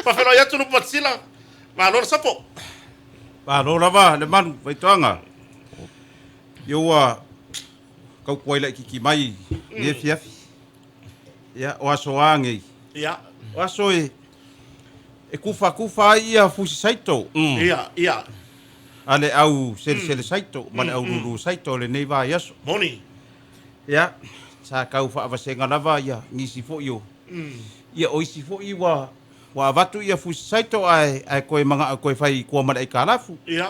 Faafeiloai atu Lupematasila, malo le sapo. Malo lava Lemalu Vaitoaga. Ia ua tautuai laitiiti mai lenei afiafi. Ia, o aso a nei. O aso e tufatufa ai ia fusi saito. Ia, ia. A le au selesele saito ma le au lulu saito o lenei vaiaso. Moni. Ia, sa tau faavasega lava ia nisi foi o ia o isi foi ua ua avatu ia fusi saito ae ae toe mana'o toe fai i tua ma le aitalafu. Ia.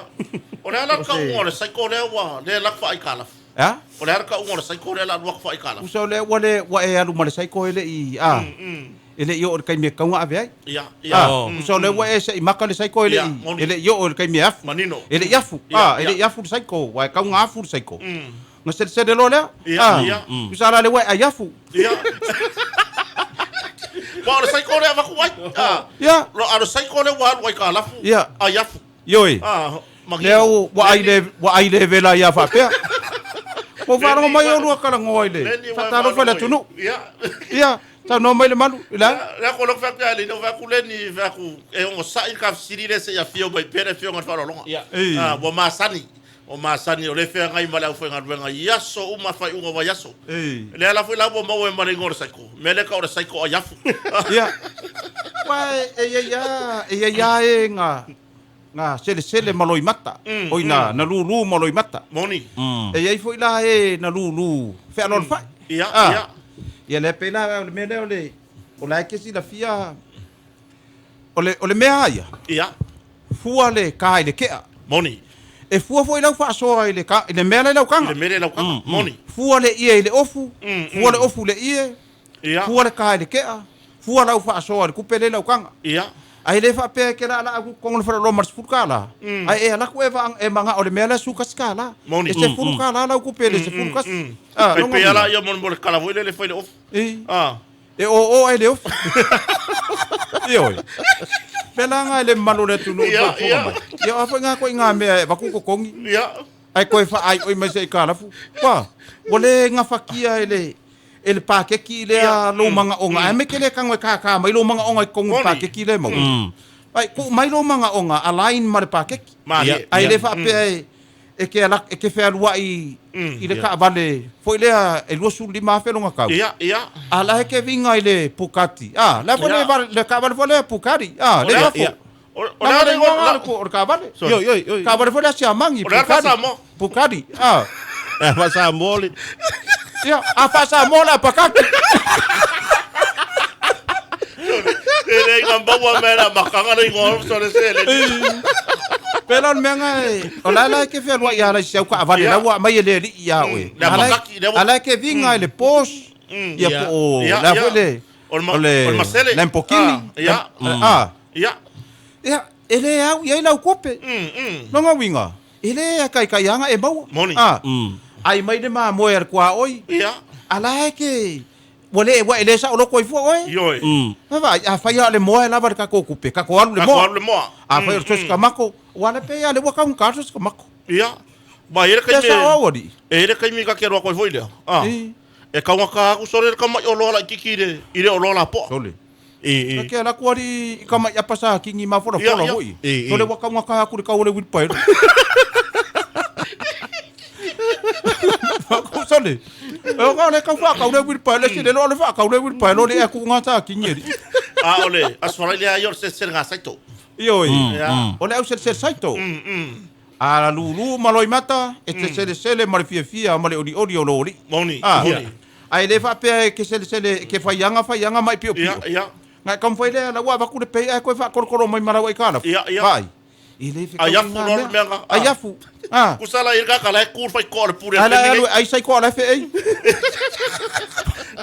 O le a la le tauga o le saiko lea ua le alu atu faaaitalafu? E a? O le a le tauga o le saiko lea o le a alu atu faaaitalafu? Tusa o lea ua le ua e alu ma le saiko e le i a e le i oo i le taimi e tatau ona ave ai. Ia, ia. Tusa o lea ua e se'i maka le saiko e le i e le i oo i le taimi e afu. Manino. E le i afu. E le i afu le saiko aua e tatau ona afu le saiko. Ona selesele loa lea. Ia, ia. Tusa la lea ua e ai afu. Ia. Aua o le saiko lea e avatu ai. Ia. A o le saiko lea ua alu aitalafu. Ia. Ai afu. Ioe. Manino. Lea ua ai le ua ai levela ai lava faapea. Ua ou faalogo mai oulua talanoa i le faatalofa i le atunuu. Ia. Ia, saunoa mai Lemalu, i le a? Lea ko lou fai atu ia Leni, ou fai atu Leni, fai atu, e onosai le ta fesili lea se i afio mai pea le afioga i le faaaloaloga. Ia. Ua masani. Ua masani o lea e feagai ma le aufaigaluega i aso uma faaiuga o vaiaso. Lea la foi la ua maua ai ma le igoa o le saiko, mea lea e tau o le saiko aiafu. Ia. Aua e i ai lava, e i ai lava e na, na selesele ma loimata, oi na, na lulu ma loimata. Moni. E i ai foi la e na lulu fealoalofai. Ia, ia. Ia lea pei la o le mea lea o le, o la e te silafia, o le, o le mea lava ia. Ia. Fua le ka i le kea. Moni. E fua foi lau faasoa i le ka, i le mea la i lau taga. I le mea la i lau taga. Moni. Fua le ie i le ofu, fua le ofu i le ie, Ia. fua le ka i le kea, fua lau faasoa i le tupe lea i lau taga. Ia. Ae le faapea e te laalaa atu i totonu o le faleoloa ma le $10, ae e alu atu e vaag, e magao i le mea lea $11. Moni. E $10 lau tupe e le 11. Ah, Pei lona pei lava uiga. laia mo le tala foi lele e fai i le ofu. I. Ah. E o o ai le ofi. Ioe. Pēlā ngā e le mamalu o le atunuu i faafofoga mai. Ia o a foi ngā koe i ngā mea e avatu totogi. Ae koe faaaioi mai se aitalafu. Ua, ua le gafatia e le, e le pakeki lea lou magaoga. Ae meke le tago e kākā mai lou magaoga i totonu o le pakeki lea e maua. Ai, tuu mai lou magaoga align ma le pakeki. Ae le faapea e, e te ala, e te fealuai i le taavale foi lea e 25,000 lona tau. Ia, ia. A la e te viga i le Bugatti. A, la foi le, le taavale foi lea Bugatti. A, le lafo. O le a le igoa o le taavale. Oi, oi, oi. Taavale foi lea siamagi. O le a faa-Samoa? Bugatti. A. E faa-Samoa le. Ia, a faa-Samoa le apakaki. E le inga maua mea la makanga le igoa o sole sele. Pēlā o le mea ngā e, o la la e ke fealuai ia la i si au kaavale, la ua aumai e le alii iā oe. Le apakaki, le A la e ke viga i le Porsche, ia po o, la foi le, O le Masele. Lamborghini. Ia. A. Ia. Ia, e le au i ai lau tupe. Lona uiga, e le kaikai lava e maua. Moni. A. Ai mai le mamoe a le tuaoi. Ia. A la e ke, Ua le, ua e le saoloko ai fua oe. Ioe. Vaai, afai lava o le moa e lava le tatou tupe, tatou alu i le Tatou moa. alu i le moa. Afai o le sikamako, ua le pei lava lea ua taugata le sikamako. Ia. Ma e i ai le Lea taimi sao au alii. e i ai le taimi ta te alu atu ai foi lea. A. I. E taugata atu sole le tama'i oloa laitiiti i le i le oloa lapoa. Sole. I, i. Ta te alu atu alii i tama'i apa sa kingi mafolafola Ia, ia. foi. I, i. Sole ua taugata atu le tau o le uilipaelo. Sole. E o le kau whaakau le wheelbarrow, le sele loa le whaakau le wheelbarrow, le ea ku ngā tā kingi eri. A o le aso falai lea ia o le selesele ngā saito. Ioe. Ia. O le au selesele saito. A la lulu ma loimata, e te selesele ma le fiafia ma le olioli o lo alii. Moni, Ah. moni. Ae le faapea e ke selesele, ke whaianga, whaianga mai pio pio. Ia, ia. Ngai kamwhai lea, la ua avaku le pei, ae koe whaakorokoro mai marau ai kāla. Ia, ia. Vai. E le Ai whekau afu ngā loa le mea. mea ngā. Ai afu. Ah. Kusa la i ka la e kū whai koa le pure a Ai la te alu nei. ai sai koa la fe ei.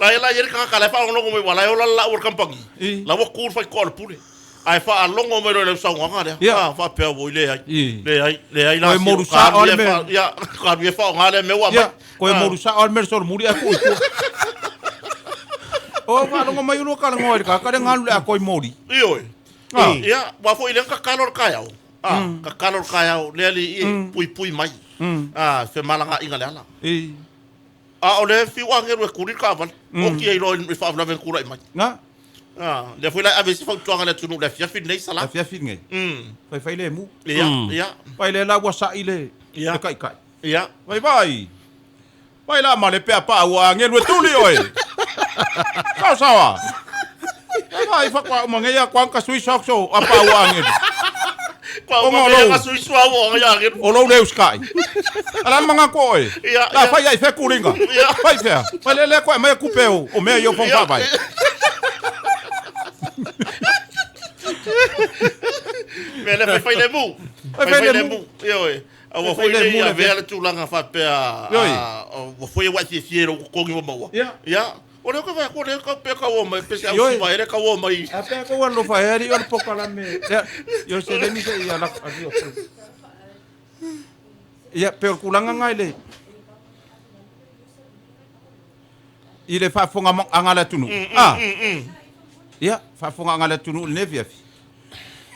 La e la i ka la e whaalongo mai wa la e ola la ua kampangi. I. La ua kū whai koa le pure. Ai whaalongo mai loa le sauanga lea. Ia. Ah, whaapea ua i le ai. I. Le ai, le ai la Koe si- moru ka sa alu o le e mea. wha- Ia, ka alu e whaonga lea mea ua Ia, mai. koe Ah. moru sa o le mea solo muri a ku i tua. O whaalongo mai ulua ka langoa i le kaka le ngalu le a koi mori. Ioe. Ah. Ia, ua foi le kakalo o le kaeao. Ah, kakalo o le kaeao, le alii e puipui mai. Ah, femalagaaiga le ala. I. A o le fiu agelu e kuli le kaavale. Oki ai loa i faalavelave na tulai mai. Nga. Lea foi la e ave ai se fautuaga i le atunuu i le afiafi lenei, Sala. Afiafi lenei. Faifai lemu. Ia, ia. Vai lea la ua sa'i le Ia. taitai. Ia. Vai vai. Vai la ma le pea paa ua agelu e tuli oe. Sao saoa. Vai vai fa kwa uma ngeia kwa ka sui sok so a paa ua agelu. Kwa O uma ngā ngeia lou. ka sui sua ua ngeia agelu. O lou leu sky. Ala manga ko oe. Ia, La ia. fai ai fe kuringa. Ia. Fai fea. Fai le le kwa mai kupe o o mea i o fong Ia. vai. Mea lea faifai lemu. Faifai Faifai lemu. lemu. Ioe. A ua Faifai foi lemu lea le avea fia- le tulaga faapea Ioe. ua foi e ua e fiafia i lou totogi ua maua. Ia. Ia. O lea ka vai ko lea ka pe ka ua mai pe se au Ioe. siva ele ka ua mai. A pea ko alofa e ari o le pokalame. Ia, yo se le ni se ia la ali o. Ia pe o le kulanga ngai le. I le faafofoga anga le atunuu. Ah. Ia, faafofoga anga le atunuu lenei afiafi.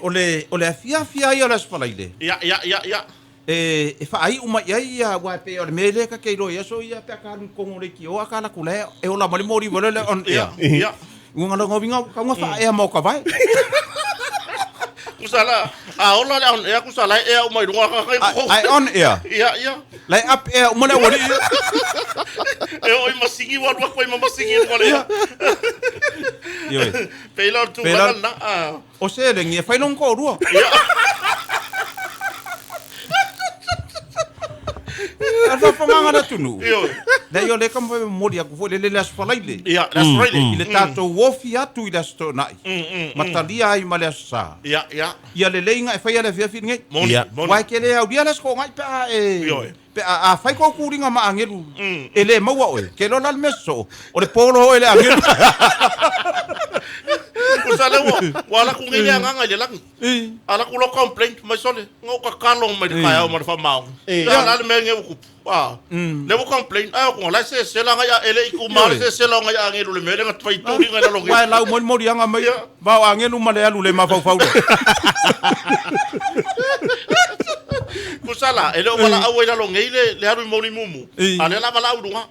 O le o le afiafi lava ia o le Aso Faraile. Ia ia ia ia. E e faaiu mai ai ia aua e pei o le mea lea ka ke iloa i aso ia pe a ka alu i kogo o le ikioa ka laku la e ola ma le moli wale le on Ia air. ia. Ua ngalaga kauga faaea ma o ka vae. Kusa la a ola le on air kusa la e ea uma i luga ka kai ko. Ai on air. Ia ia. Lai up air uma le aualii ia. E o i masingi ua lua koe ma masingi i luga le. Ia. Ioe. Pei la o le Pei la- tulaga lena. Ah. O selegi e fai lona toalua. Ia. A le faafofogaaga a le atunuu. Ioe. Leai o lea ka mafai momoli atu foi le le Aso Faraile. Ia, le Aso Faraile. I le tatou ofi atu i le Aso Toonai. Ma talia ai ma le Aso Sa. Ia, ia. Ia lelei ga e faia le afiafi lenei. Moni, Ia. moni. Uae ke le aulia le Aso Toonai pe a e Ioe. pe a afai kou kuliga ma agelu e le maua oe. Ke loa la le mea sosoo, o le polo oe le agelu. Kusa le ua, ua ala ku ngei le agaga i le lagi. Ala ku lo complaint mai sole, nga o kakalo mai le kaeao ma le whamaongi. Ia la le mea ngei ua kupu. Ah. Le ua complaint, ai o kunga, lai se sela ngai a ele i ku ma le se sela ngai a angelu le mea le nga twai turi ngai lalo Uae ngei. lau molimoliaga mai Ia. vao agelu ma le alu le mafaufau lea. Kusa la, ele o wala au ai lalo ngei le, le alu i mauli mumu. I. A le la wala au lunga.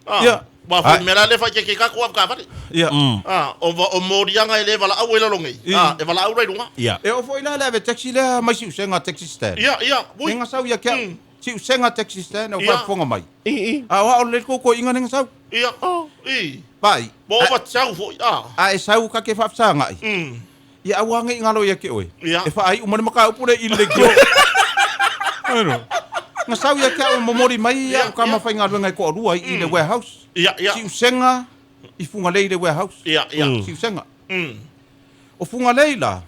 Ah. Ia. Wa foi Ai. mea la le whai ke ke kako au ka wale. Ia. Ah, o o morianga e le wala au ai lalo ngei. I. Ah, e wala au rai lunga. Ia. E oo foi la le ave taxi lea mai Siusega taxi stand. Ia, ia, ui. Le gasau ia ke au. Siusega taxi stand o Ia. faafofoga mai. I, i. A o ao le koukoiga le gasau. Ia, i. Vaai. Mo o wachau foi. Ah. A e sau ka ke faafesagaai. Ia aua age i galo ia ke oe. Ia. E faaiu ma le mataupu le i le leitio. Ano. Gasau ia ke au e momoli mai Ia, au ka ia. mafaigaluega e toalua i le warehouse. Ia, ia. Siusega i Fugalei le warehouse. Ia, ia. Siusega. O Fugalei la,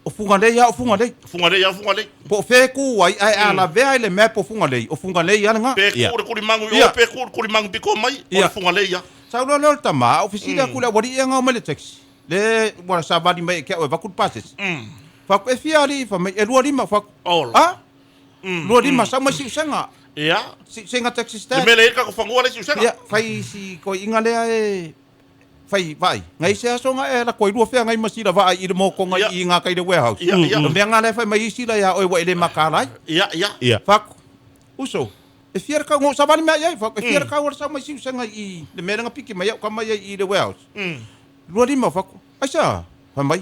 o Fugalei lava o Fugalei. Fugalei lava o Fugalei. Po o fē ku ai ae a lavea i le map o Fugalei, o Fugalei lava lena. Pe Ia. ku le kulimagu i Ia. o, pe ku le kulimagu piko mai, o Ia. le Fugalei ia. Sau loa lea o le tamā, a ou fesili atu i le aualii e gao mai le taxi. Le ua savali mai e ke au e vaku le pasese. Faaku e fia alii fa mai e 25 faaku. Ola. A? 25 sau mai Siusega. Ia. Siusega taxi Le stand. mea le i kako fagua le Siusega. Ia, fai si koiiga lea e fai vaai. Ngai se aso nga e la koi lua fea ngai masila vaai i le mokonga Ia. i ngā kai le warehouse. Ia, ia. O mea ngā le fai mai isi la ia oe wa ele makala ai. Ia, ia. Ia. Faku. Uso. E fia le kau ngō savali mea iai. Faku. E fia le kau ala sau mai Siusega i le mea lenga piki mai au ka mai ai i le warehouse. 25 faku. Ai sa. Fai mai.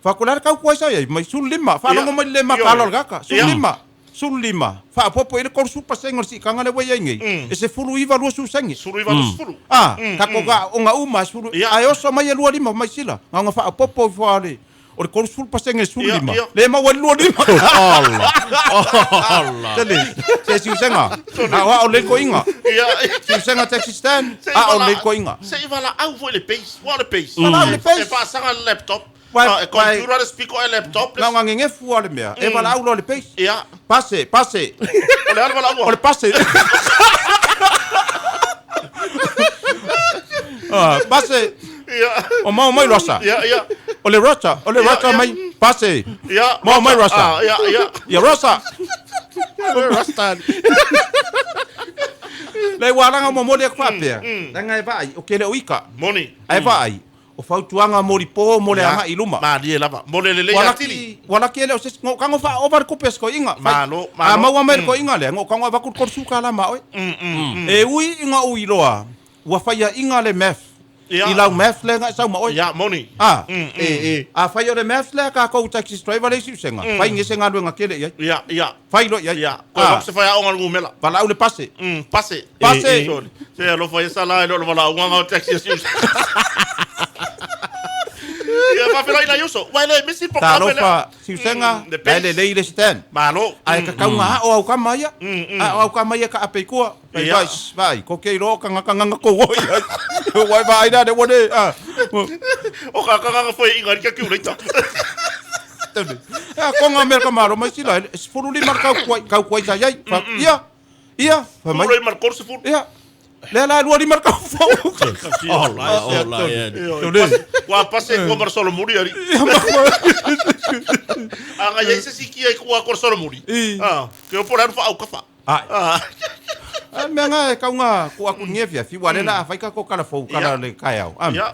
Faku la le kau kuai sa iai. Mai 15. Whaalongo Ia. mai le makala o le kaka. Ia. 15. 15. Faapopo i le 30% o le siikaga le ua iai nei. E 19 20 senge. 19 20. Ah, kako ga o nga uma sulu. Ia. Ae oso mai e 25 mai sila. Nga nga faapopo i fua le o le 30% e 15. Ia, ia. Le maua i le 25. Allah. Allah. Tele, se Siusega. A o ao le koiga. Ia, ia. Siusega taxi stand, Se i a o wala- le koiga. Se i wala au foi le pace. Ua le pace. Wala au le pace. E faasaga le laptop. Wai- Ah, e computer le speaker e laptop. Na nga ngegefu a le mea. E wala au lo le pace. Ia. Pase, pase. O le ala wala O ua. le pase. Ah, pase. Ia. O mau mai rosa. Ia, ia. O le rosa, o le Ia, rosa ia. mai pase. Ia. Mau mai rosa. Ah, ia, ia. Ia rosa. Rasta. Le ua laga momoli aku faapea. Leaga e vaai, o ke le o ika. Moni. Ae vaai, o fautuaga mo lipō mo le agaʻi luma. Malie lava. Mo le lelei Ua atili. laki, ua laki e le o se isi, gokago faaova le kope a se koiʻiga. Fai, Malo, a malo. maua mai le koiʻiga lea, gokago avaku le kolusu kalā ma oe. E ui i ga ui loa, ua faiaʻiga le meth. I lau maths lea na e sau ma oe. Ia, moni. A, afai o le maths lea a tatou taxi driver lea i Siusega, fai nge se galuega tele i ai. Ia, ia. Fai loa i ai. Ia, toe avatu se faiaoga i le numera. Valaau le pase. Pase. Pase. Sorry. Se alofa ia sala e le o le valaauga o taxi a Siusega. Ia, faafeiloai nai uso. Ua e le misi le polokalame lea. Talofa Siusega, The la e best. lelei le stand. Malo. Ae tatau na ao au kama ia. Ao au kama ia ka ape i tua. Fai Ia. vai, vai, ko ke iloa o kangaka nganga kou oi ai. Wai vaai la le ua le, a. O ka kangaka foi inga i calculator. Tau E konga mea ka malo mai sila, e 15 le kau kuai, kau kuai sa iai. Fa, ia, ia, fa mai. Puro i ma le 30. Ia, lea la e 25 le kau fou. Ola, ola, ia. Ua pase kua mara solomuri ari. A nga iai se siki ai kua kua solomuri. Ah, ke o pora fa au kafa. Ai. Ah. A mea nga e kau nga ku aku nge fia fi wa le la fai ka ko kala fou kala le kai au. Am. Ia.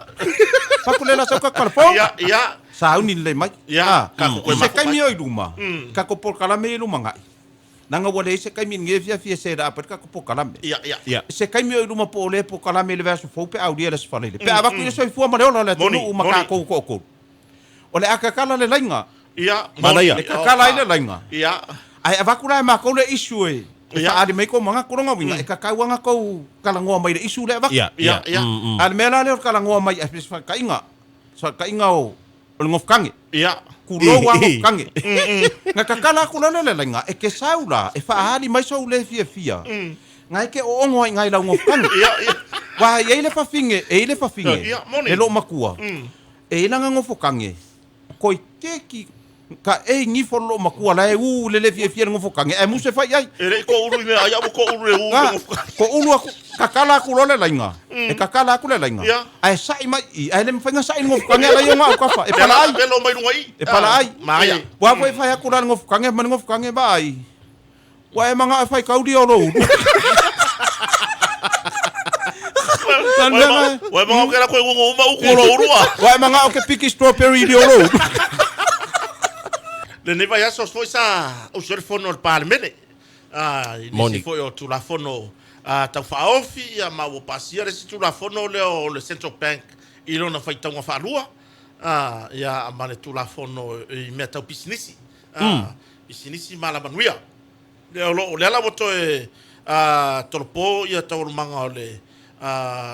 Fa ku le la sau ka kala fou. Ia, ia. Sauni le mai. Ia, Ah. ka ko koe Se mafu kaimi mai. o i luma. Ka ko por kala me i luma ngai. Nanga wa le se kaimi nge fia fi se ra pa ka ko por kala me. Ia, ia. Ia. Se kaimi o i luma po le po kala me le verso fou pe au le se fale le. Pe ava ku le soifua ma le ola le Moni, tunu ma moni. ka ko ko ko. O le akakala le lainga. Ia. Manaia. Le kakala ai le lainga. Ia. Ai avaku la e makou le issue e. E Ia. whaari mai kou manga koronga winga. E kakau anga kou kalangoa mai le issue le avaku. Ia, Ia, ia. ia. A le mea la lea o le kalangoa mai e whakainga. Whakainga o o le ngofukange. Ia. Kulou a ngofukange. Nga kakala aku la le le lainga. E ke sau la. E whaahali mai sou le fia fia. Ngai ke o ongo ai ngai lau ngofukange. Ia, ia. Wa e i le whawhinge, e i le whawhinge. Ia, moni. E lo makua. E i langa ngofukange. Koi keki ka e ngifo lo makua la e u le le fia fia le ngofukange. E muse whai ai. E le ko uru i mea ai amu ko uru e u Nga, le ngofukange. ko ulu aku, kakala aku lo le lainga. E kakala aku le lainga. Ia. Ae sai mai i, ae le mwhainga sai le ngofukange ala i o ngā ukafa. E pala ai. Pelo mai lunga i. E pala ai. Maia. Wa foi whai aku la le ngofukange, ma le ngofukange ba ai. Wa e manga e whai kauri o lo uru. Wa e manga o ke la koe ngongo uma uku o lo urua. Wa e manga o ke piki strawberry i o lo uru. Lenei vaiaso foi sa usu ai le fono o le Palemene. Ah, i nisi Moni. foi o Tulafono Taufaaofi, ia ma ua pasia le isi Tulafono lea o le Central Bank i lona faitauga faalua. Ah, ia ma le Tulafono i mea tau pisinisi. Ah, pisinisi ma alamanuia. Lea o loo lea la ua toe tolopo ia taualumaga o le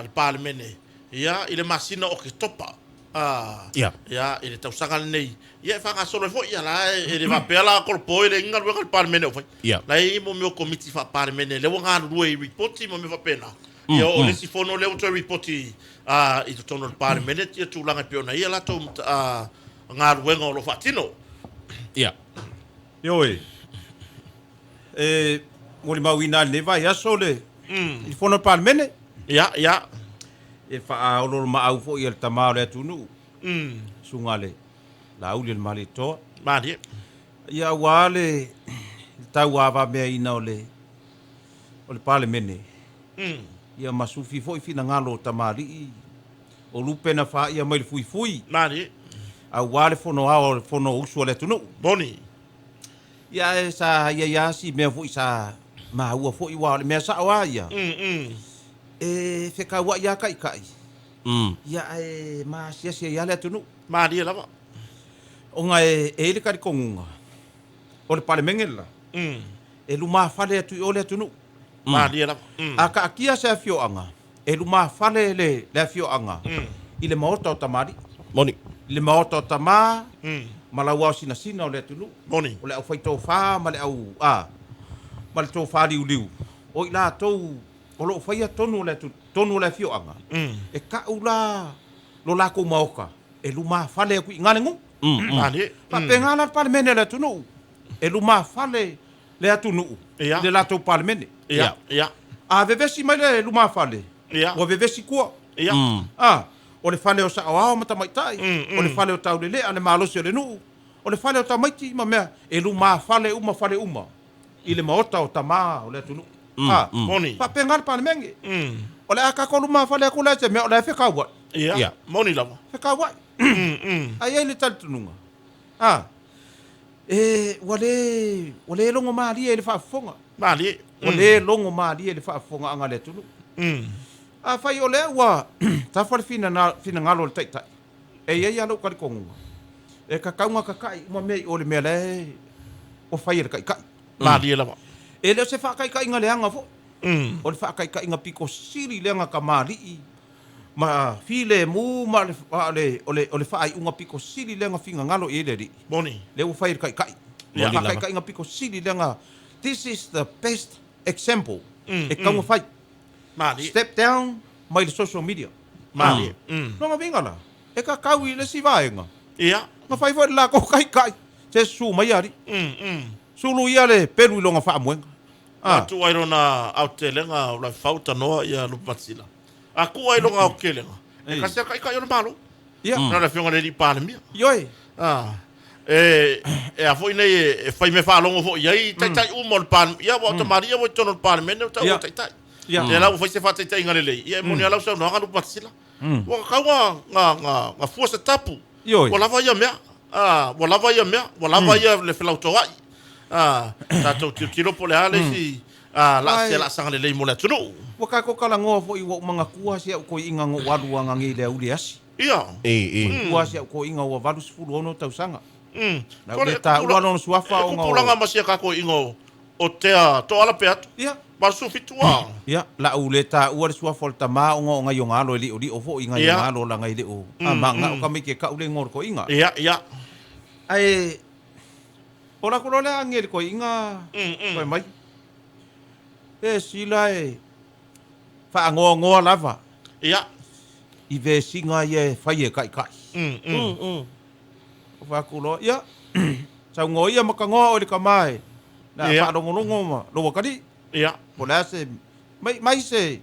le Palemene ia i le masina o Oketopa. Ia. Ia i le tausaga lenei ia e faagasolo ai foi ia la e le faapea la kolopo e le galuega le Palemene o fai. Ia. La e i ai mo mea o komiti faapalemene lea ua galulue i ripoti ma mea faapena. Ia o le isi fono lea ua toe ripoti i totonu o le Palemene ia tulaga e pei ona ia latou galuega o lo o faatino. Ia. Ioe. E molimauina ai lenei vaiaso le i le fono a le Palemene. Ia, ia. E faaoloolomaau foi e le tamā o le atunuu. Susuga le Laauli o le Malietoa. Malie. Ia auā le tauavameaina o le o le Palemene. Ia ma sufi foi finagalo o tamalii o lupe na faaia mai le fuifui. Malie. Auā le fono ao o le fono usu a le atunuu. Moni. Ia e sa ia ia si mea foi sa maua foi ua o le mea sao a ia. E fekauai a kaikai. Ia e maasiasi ai a le atunuu. Malie lava. Ona e e i le talitonuga o le Palemene le la. E lumafale atu i o le atunuu. Malie lava. A kaatia se afioaga, e lumafale le le afioaga i le maota o tamalii. Moni. I le maota o tamā ma lau ao sinasina o le atunuu. Moni. O le aufaitofā ma le au a ma le tofā liuliu. O i latou o loo faia tonu o le atu tonu o le afioaga. E kau la lo lakou maoka e lumafale aku i ngā le nuu. Malie. Faapega la le Palemene o le atunuu. E lumafale le atunuu Ia. le latou Palemene. Ia, ia. A vevesi mai le lumafale. Ia. Ua vevesi kua. Ia. A, o le fale o saoao ma tamaitai, o le fale o taulelea, le malosi o le nuu, o le fale o tamaiti ma mea, e lumafale uma fale uma i le maota o tamā o le atunuu. A, Moni. faapega le Palemene. O le a tatou lumafale atu lea i se mea o la e fekauai. Ia. Ia. Moni lava. Fekauai. Ae i ai le talitonuga. A, e, ua le, ua le logo malie i le faafofoga. Malie. Ua le logo malie i le faafofogaaga a le atunuu. Afai o lea ua Tafa le finagalo o le Taitai, e i ai lava lou talitonuga, e tatau ona tata'i uma mea i o i le mea la e ua fai e le Taitai. Malie lava. E le o se faataitaiga leaga foi, o le faataitaiga pito sili lea na tamalii ma filemu ma o le o le faaiuga pito sili lea na finagalo i ai le Alii. Moni. Lea ua fai e le Taitai. Moni lava. Faataitaiga pito sili lea na, this is the best example e tatau ona fai. Malie. Step down mai le social media. Malie. Lona uiga la, e kakau i le isi vaega. Ia. Na fai foi le lakou taitai, se susu mai alii. Sulu ia le pelu i lona faamoega. A tuu ai lona aotelega o Laufau tanoa ia Lupamasila. A tuu ai lona aotelega, e tasi lava taitai o le Malo. Ia. Na o le afioga i le Alii Palemia. Ioe. A, e, e a foi nei e fai mea faalogo foi i ai taitai uma o le Palemia. Ia, aua o tamalii ia ua i totonu o le Palemene o taua o taitai. Ia. Lea la ua fai se faataitaiga lelei, ia e moni lava lau saunoaga Lupamasila. Ua tatau ona fua se tapu. Ioe. Ua lava ia mea. A, ua lava ia mea, ua lava ia le felautoa'i. A, tatou tilotilo po o le a le isi a, la, se laasaga lelei mo le atunuu. Ua tatou talanoa foi ua ou manatua si au toeaina na ou alu ananei i le auli asi. Ia. Manatua si au toeaina ua 86 tausaga. Na ou le taua lona suafa ona o. E tupulaga ma si a tatou toeaina o Tea Toala Peato. Ia. 87 a. Ia, la ou le taua le suafa o le tama ona o nai ona alo e li'oli'o foi nai ona alo leaga e le o, a ma na o tamaiti e tau le igoa o le toeaina. Ia, ia. Ae o la ku loa lea agi e le toeaina fai mai, E sila e faanoanoa lava. Ia. I vesiga ia e fai e taitai. Ou fai atu loa, ia, saunoa ia ma tanoa oe i le tama e na faalogologo ma lou atalii. Ia. Po o le a se, mai, mai se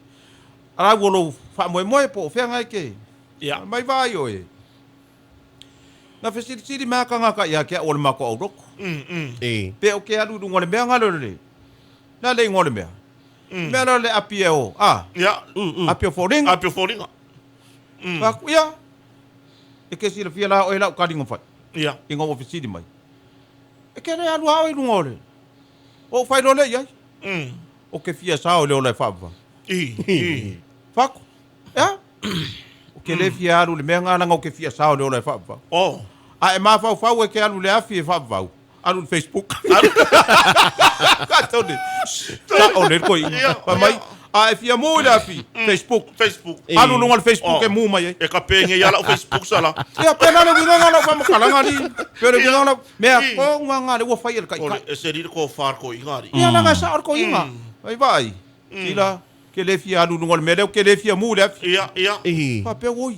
alau o lou faamoemoe po o fea na e te, Ia. mai vaai oe. Na fesilisili mai a tagata ia te au o le matou aulotu. Pe ou te alu i luga o le mea na lea o le, le a le igoa o le mea? Mea lea o le api e o, a? Ia. Api o foliga. Api o foliga. Fai atu, ia, e ke silafia la oe lau tali na fai. Ia. Ina ua fesili mai. E ke le alu a oe i luga o le, ou fai loa lea i ai. O ke fia sao i le ola e faavavau. Fai atu, e a? O ke le fia alu i le mea na leaga o ke fia sao i le ola e faavavau. A e mafaufau e ke alu i le afi e faavavau, alu i le Facebook. Tony, sao le toeaina. Fai mai, a e fia mu i le afi, Facebook. Facebook. Alu i luga o le Facebook e mu mai ai. E ka penei lava lau Facebook sala. Ia, pēlā le uiga lena o lau faamatalaga alii. Pei o le uiga lena o lau, mea tonu lava lena lea ua fai e le taitai. E seli le tofa a le toeaina alii. Ia, leaga e sao le toeaina. Ai vaai, tila, ke le fia alu i luga o le mea lea, ou ke le fia mu i le afi. Ia, ia. Faapea, oi,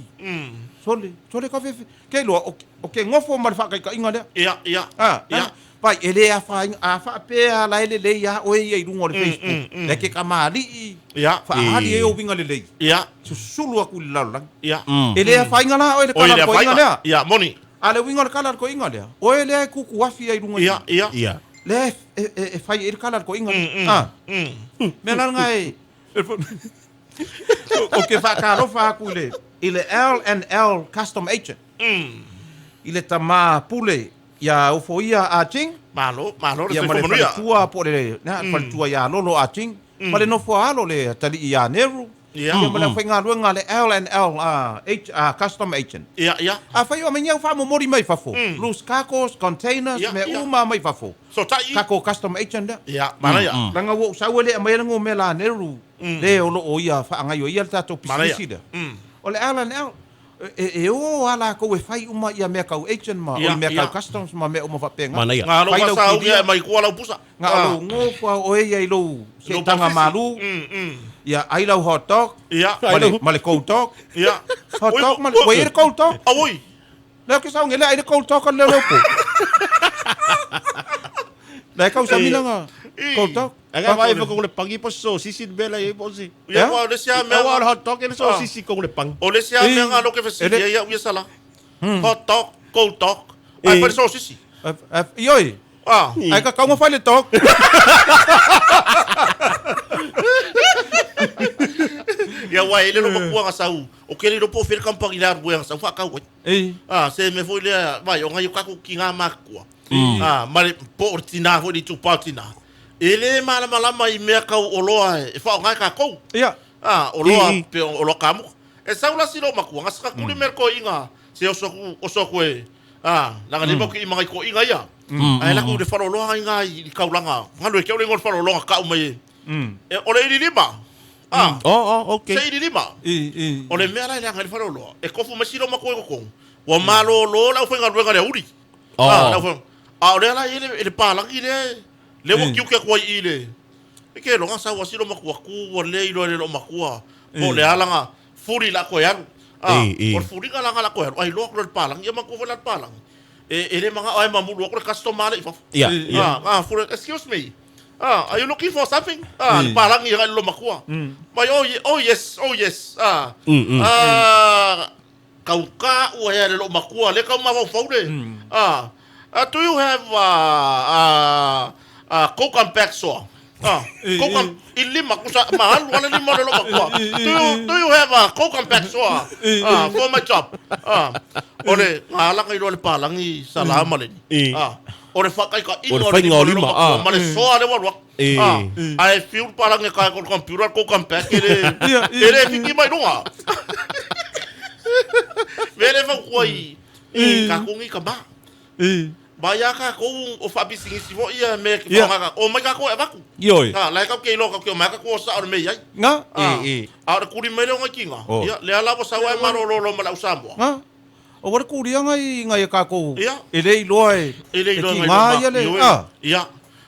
sole, sole ka fefe. Ke iloa, o ke nofo ma le faataitaiga lea. Ia, ia. A, Ia. Vai, e le afaina, a faapea la e lelei a oe ia i luga o le Facebook, lea ke kamali'i, Ia. faaali ai ou uiga lelei, Ia. susulu atu i le lalolagi. Ia. E le afaina la oe le Oi, kala le o le toeaina afaina. lea. Ia, moni. A le uiga o le kala a le toeaina lea, oe lea e tutuafi ai i luga i Ia, ia. Ia. Lea e, e, e fai ai le kala a le toeaina lea. A, mea la lena e, Ou te faatalofa atu i le, i le L&L Custom Agent, i le tama pule ia Ofoia Ah Ching, Malo, malo le ia ma soifua le manuia. faletua po o le, na, faletua ia Lolo Ah Ching, ma le nofo a alo le atalii ia Neru, Ia. ia ma le aufaigaluega a le L&L H, Custom Agent. Ia, ia. Afai o aumai ni au faamomoli mai fafo, loose cargos, containers, Ia, mea ia. uma mai fafo, Sotai. takou custom agent lea. Ia, manaia. Leaga ua ou sau e le aumaia le mea la Neru, le o lo o ia faagaioia le tatou Manaia. pisinisi lea. O le ala lea, e o lava latou e fai uma ia mea tau agent ma Ia, o mea ia. tau customs ma mea uma faapena. Manaia. Nga lou Fai lau faasau kilia. ia e mai tua lau pusa. Na o lou gofo lava oe ia i lou seetaga malu, ia ai lau hot dog Ia. ma le, ma le cold dog. Ia. Hot dog ma le, ua i ai le cold dog? Auoi. Lea ou te sau nei, ai le cold dog a le leoleo po. Lea e kausami lana cold dog. Aga vai fa kong le pangi po so sisi le bela i po si. Ia, ua o le isi lava mea. Aua o le hot dog e le so sisi kong le pangi. O le isi lava mea nga lo ke fesili ai au ia sala. Hot dog, cold dog. Ai fai le sosisi. Ioe. Ah. Ai ka kaunga fai le dog. Ia ua e le lo makua nga sau. O ke le lo po fere kampani le aru nga sau whaakau ai. Ah, se me foi lea, vai, o ngai o kaku ki ngā makua. Ah, ma le po o le tina foi le itupa o tina. E le malamalama i mea kau oloa e whaongai kākou. Ia. Ah, oloa, pe oloa kamuka. E sau la si lo makua, nga saka kuli me ko inga, se oso ku, oso ku e, a, langa le mau ki i mangai ko inga ia. Ai la ku le whaloloa inga i kaulanga, ngalu e ke ole ngol whaloloa ka umai e. E, o le ili lima. Ah, Oh, oh, okay. se ili lima. I, i. O le mea la i le anga i le whaloloa, e kofu mai si lo makua i kokong, ua malōlō le aufaigaluega i le aoauli. Oh. Ah, le aufai- a o lea la e i ai le, le palagi lea, lea ua kiuki atu ai i i le, e ke loga sau a si lo matua ku ua le iloa e le loo matua, po o le a laga fuli la koe alu. Ah, E, e. o le fuliga laga la koe alu, ai loa aku loa i le palagi, ia manatua foi la le palagi. E, e le magao ae mamulu aku le customer le i fafo. Ia, E, ia. Ah, ah, fuli, excuse me. Ah, are you looking for something? Ah, le palagi agai le lo matua. Mai, oh, oh yes, oh yes. Ah, ah, kauka ua hea le loo matua, le kau mafaufau le. Ah, ah, do you have, ah, ah, ah, coke and back soa? Ah, coke and, i lima, kusa, mahalu ale lima o le loo matua. Do you have a coke and back soa? Ah, for my job. Ah, o le, ngā alanga i loa le palangi sa la ma le ni. Ah, o le whakaika O le inga o le whainga lima o o le lima, loo matua, ah. ma le soa le walu atu. E. Ah, ae fiu le palangi e kai ko le computer, coke and back, e le, Ia, ia, e le fiki mai lunga. Vele fau i, ka kongi ka ma. I. Mai a ka kou o whapisingisi fo ia me ki Ia. whangaka. O mai ka kou e vaku. Ioi. Ah, lai kau ke ilo kau ke o mai ka kou o sa o le mei ai. Nga. Ah, E, e. a o le kuri mai le o ngai kinga. Oh. Ia, le ala wa sau ai maro lo lo ma lau Samoa. Nga. O wale kuri anga i ngai e kākou. Ia. E le iloa e. E le E iloa ki ngai ngā lo ma. ia le. Ioe. Ah. Ia.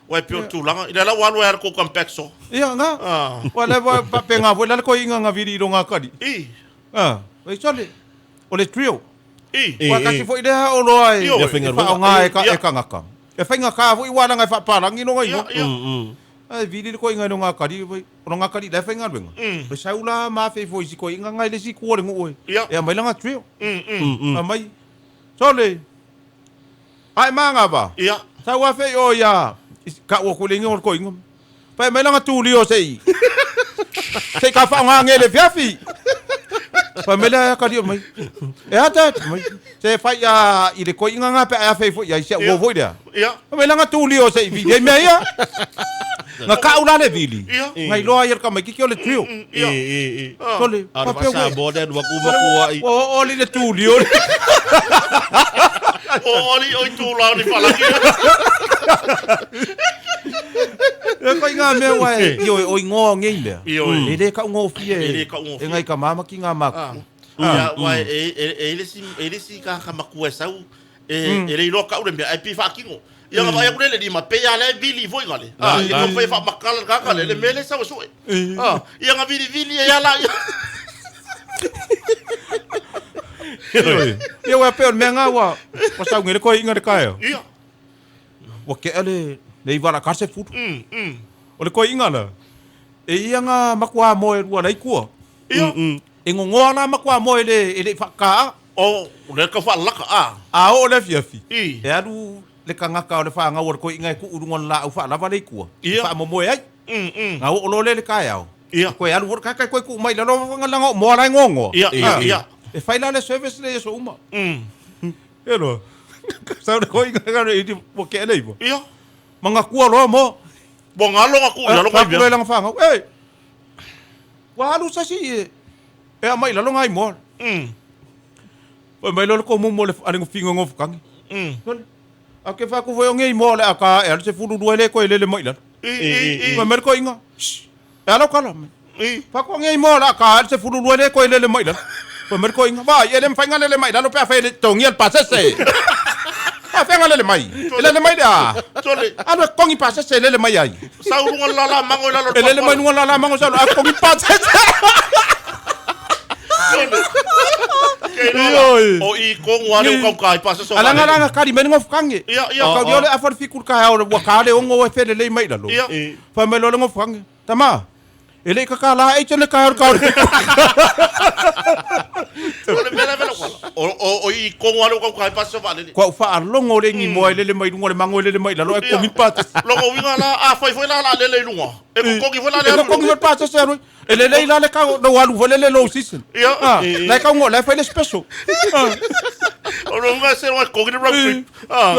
Wai pio tūlanga. I le ala walu e ara kou come back so. Ia, nga. Ah. Wa le wa pa pe ngā foi la le koi inga ngā viri i lo ngā kari. I. Ah. Wai sole. O le trio. I. E, Wa e. kasi foi lea o loa e. Ioe. Ia whainga E rua. whao ngā e ka Ia. e kangaka. E whainga kā foi wānanga e whaparangi no ngai Ia, no. ia. Ai viri le koi inga no ngā kari. Wai, o lo ngā kari le whainga ruenga. E sau la mā whei foi si koi inga ngai le si kua le ngu oe. Ia. E a mai la ngā trio. A mai. Sole. Ai mā ngā ba. Ia. Sau a whei o ia. Ka ua kule inga o le koi inga. Pai mai la ngā tūli o sei. Sei ka whao ngā ngele fiafi. Pai mai la kari o mai. E ata mai. Se whai a i le koi inga ngā pe a whei foi ia i se ua foi lea. Ia. Pai mai la ngā tūli o sei vili. Ei mea ia. Ngā kau la le vili. Ia. Ngai loa ia le kamai kiki o le trio. E, Ia. e, e. Sole. A le Papea whasa ua- mō le anua ku makua i. Ua o oli le tūli o le. O oli o i tūlao ni whalaki. E koi ngā mea wai. I o o ingoa o ngei mea. Ioe. E le ka ungofie. E le kaugofie. E ngai ka mama ki ngā maku. Ah. Ia, wai, e, e, e, le si, e le si ka ka makua e sau, e, e le iloa kau le mea, ai pi whaakingo. Ia nga vai aku le le lima, pe ia le vili foi ngale. Ah, ia nga whai whaamakala ka ka le, le mea le sau e sue. Ah, ia nga vili vili e ia la, ia. Ia wai pe o le mea ngā wa. Wa sau ngele koe inga le kaeo. Ia. Wa kea le le iwara ka se furu. O le koe inga la. E ia ngā makua moe rua lai kua. Ia. E ngongoa la makua moe le e le whakaa. O, le ka whaalaka, ah. A o le fiafi. I. E alu le kangaka o le whaangau o le koe inga e ku urunga la au whaalava le kua. Ia. E whaamomoe ai. Ngā o lo le le kaeao. Ia. Koe alu horo kai koe ku mai lalo whangalanga o moa lai ngongoa. Ia, ia, Ah. ia. E whai la le service le eso uma. E loa. Sau le koe inga ka le iti wa ke le iwa. Ia. Manga kua loa mo. Bo ngā longa ku, ia longa i Whaku mea. langa whangau. E. Wa alu sasi e. E a mai lalo ngai moa. Wai mai lolo ko mumo le alengo finga ngofu kangi. A ke whaku foi o ngei moa le a ka e alu se fulu rua le koe lele mai lalo. I, i, i. Wai mai le koe inga. Shh. E alau kala. mai. I. Whaku o ngei moa le a ka alu se fulu rua le koe lele mai lalo. Wai mai le koe inga. Vai, e le mwhainga lele mai lalo pe a whai le tongi al pasese. A whenga lele mai. E lele mai le a. Tole, Alu e kongi pasese lele mai ai. sau runga la la mango i lalo E lele mai nunga la la mango salu a kongi pasese. Ke loa, Ioi. o i kongu ale o kaukai pa se so. Alanga langa kari mai ngofu kange. Ia, ia. Kau dio le a whare fikul ka hao le ua ka le ongo e whele lei mai lalo. Ia. Whai mai lo le ngofu kange. Tama. E le ka ka la e tene ka hao ka le. O le mele mele kwala. O o o i kongu ale o kaukai pa se so vale. Kua uwha a longo le ngi moa e lele mai lunga le mango e lele mai lalo e kongi pātasi. Longo winga la a fai foi la la lele i lunga. E ko kongi foi la le E ko kongi foi pātasi aroi. E lele i la le kau no alu foi lele low season. Ia. Ah, lai kau ngo lai fai le special. O longa se ro kongi le road trip. Ah.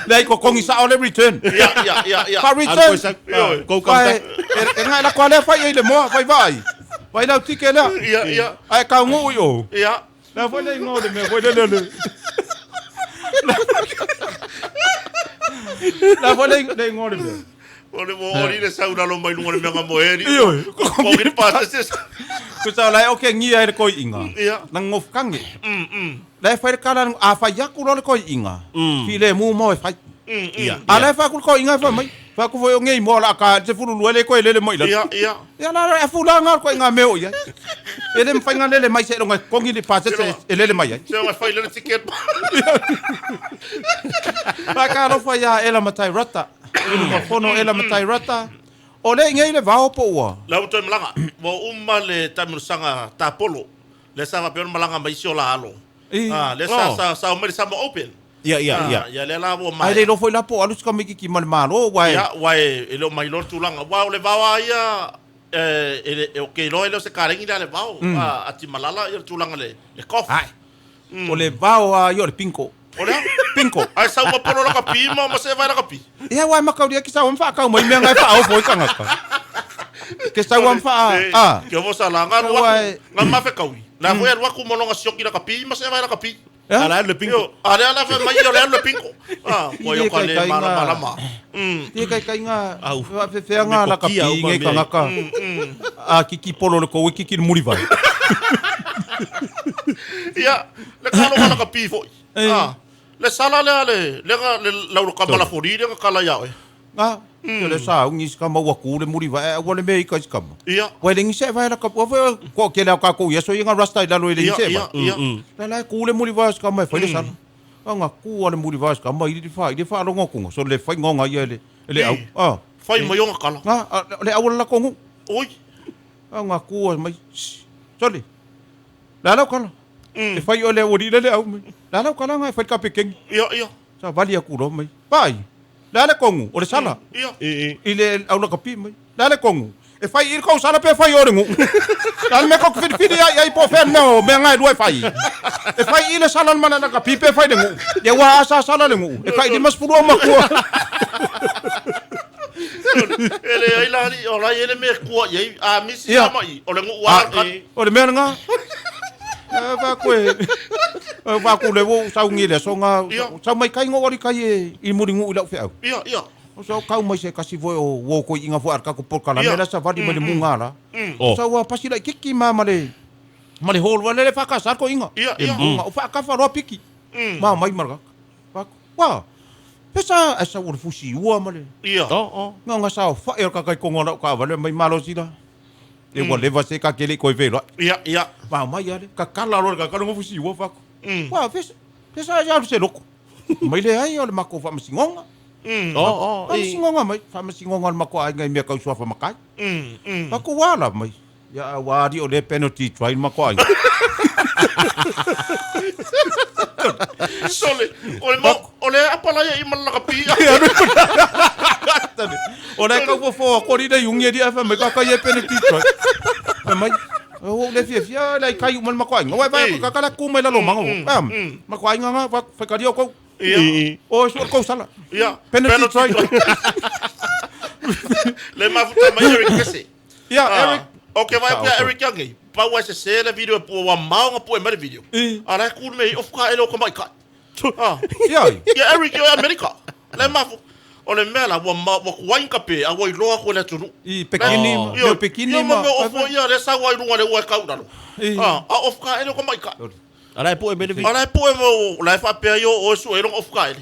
Lai ko kongi sa o le return. Ia ia ia ia. Pa Alu koe return. sa, Ioi. go come Fai back. e ngai la kwa le fai e le moa fai vai. Vai lau tike lea. Ia, ia. Ae kau nguu i o. Ia. La foi le ingoa o le mea foi lele le. La foi le le ingoa o le mea. O le mo ori le sau lalo mai lunga le mea nga moe ni. Ioe. Ko ki pa se se. Ko sa lai o ke ngia e le koi inga. Ia. Nang ngof kange. La e fai le kala a fai aku lo le koi inga. Fi le mu mo e fai. Ia. A la e fai aku le koi inga e fai mai. Fai aku foi o ngei mo la ka te fulu lua le koe lele mai la. Ia, ia. Ia la la e fula nga ko inga meo ia. E le mfai nga lele mai se longa kongi le pase se e lele mai ai. Se o fai le ticket. Pa ka alofa ia Ela Matai Rata. I luka fono Ela Matai Rata. O le ingei le vao po ua. La u toe malaga. Ua uma le taamilosaga tapolo. Lea sa faapea ona malaga mai isi o la alo. Ah, lea sa sa sa o mai le Samoa Open. Ia, ia, ia. Ah, ia lea la ua Ai maea. le iloa foi la po o alu si tamaititi ma le Malo ua e. Ia, ua e e le o mai loa le tulaga. Aua o le vao lava ia e e le ou te iloa e le o se kalegi lea a le vao. Ah, a timalala ia le tulaga le le golf. Ai. O le vao lava ia o le pinko. O le a? Pinko. Ae sau ma polo lakapi ma ma se vai lakapi. Ia ua e makaulia ki sau ma whaakau mai mea ngai whaao i tangata. Ke sau am whaa, a. Ke mo sa la nga Ua ruaku, e- nga mafe kaui. La foi ruaku mo longa sioki lakapi ma se vai lakapi. Eh? Ala le pinko. Io, ale ala fe mai o le alu le pinko. Ah, ko yo ka le Ile kai mala kai mala ngā- ma. Te kai kai ngā Au. whewhea ngā Me lakapi kokia au ma ngai mea. kangaka. A kiki polo le koe kiki le murivai. Ia, le ka longa lakapi foi. Eh. Ah, le sala le ale, le ga le lau ka mala fori le ka kala ia oe. Ngā, te le sa ungi si kama ua ku le murivai, ua le mea i kai si kama. Ia. Ua le ngise vai lakapi, ua foi ko ke leo kākou ia so i ngā rasta i lalo i le Ia, ngise ia, vai. ia. La la ku le murivai si kama e whai le sala. A ngā ku a le murivai si kama i le wha, i le wha longo kunga. So le whai ngonga ia le, le au. Ah. Fai mai onga kala. Ngā, a, le au la kongu. Oi. A ngā ku a mai. Sole. La lau kala. E whai o le au le le au mai. La lau kala ngā e whai ka pekengi. Ia, ia. Sa vali aku ro mai. Pai. La le kongu, o le sala. Ia. I le au la kapi mai. La le kongu. E whai i le kau sala pe whai o le ngu. La le me kok whiri whiri ai ai po whea mea o mea ngai rua e whai. E whai i le sala mana la kapi pe whai le ngu. Ia ua asa sala le ngu. E kai di mas purua makua. Ele ai la ni o la ele me kua ia a misi Ia. sama i o le ngu wa ka. O le mea ngā. E wha koe. E wha ku le wo sau ngi le so ngā. Ia. Sau mai kai ngō wari kai e i muri ngu i lau wheau. Ia, ia. O sau kau mai se kasi foi o wo koi inga fo ar kako porkala. Ia. Mela sa wari mai le munga la. Oh. Sau a pasi lai kiki ma ma le. Ma le hol wa le whaka sar ko inga. Ia, E ia. munga. O whaka wharoa piki. Ma mai marga. Wha. Wa. Pesa asa o le fusi ua ma le. Ia. Oh, oh. Nga nga sao wha e o kakai kongo lau ka wale mai malo sila. E ua lewa se ka kele koe whela. Ia, ia. Ma mai ale. Ka kala ro ka kala ngofusi ua whako. Wa pesa pesa ia se loko. Mai le ai o le mako whamasingonga. Oh, oh. Whamasingonga mai. Whamasingonga le mako ai ngai mea kausua whamakai. Wako wala mai. Ia wā ri o le penalty try mako ai. Sole, o le mo o le apala ia i mala lakapi. O le kau fofo ko ri le yungi ri afa mai ka kai e penalty try. Mai mai. O le fia fia le kai uma le mako ai. Wai vai ka kala ku mai lalo mango. Am. Mako ai nganga wa whakaria o kou. Ia. O so kou sala. Ia. Penalty try. Le mafuta mai Eric Kese. Ia Ah, Eric. Ok, vai Sa pia oto. Eric Young. Pa ua se se le video pu wa maunga pu e mai le video. A la ku me of ka ele o ka mai ka. Ah. Ia. Ia Eric ia America. Le mafu. O le mea la ua ma ua kuai ka pe a ua iloa ko le atunu. I Pekini, Oh. meo Pekini Ia ma. ma me ofo ia le sa ua ilunga le ua e kau lalo. I. Ah, a of ka ele o ka mai ka. Ala e po e mele vi. A la e pu e mo la e whapea i o o su e longa of ka ele.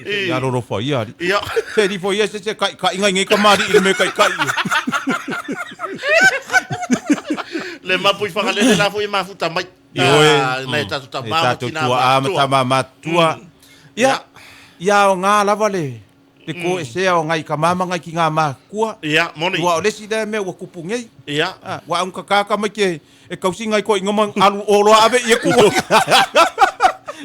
Ia roro fo ia ri. Ia. Se ri fo ia se se kai kai ngai ngai ka mari i le me kai kai. Le mapu i whangalele la fo i mafuta mai. Ioe. Ah, Nei tatu E tamama tātou tina tua a ma matua. tama matua. Ia, ia o ngā lava le, le ko e sea o ngai ka mama ngai ki ngā mākua. Ia, moni. Ua o lesi lea mea ua kupu ngei. Ia. Ah, ua aunga kāka mai ke e kausi ngai ko inga alu o loa ave ia ku.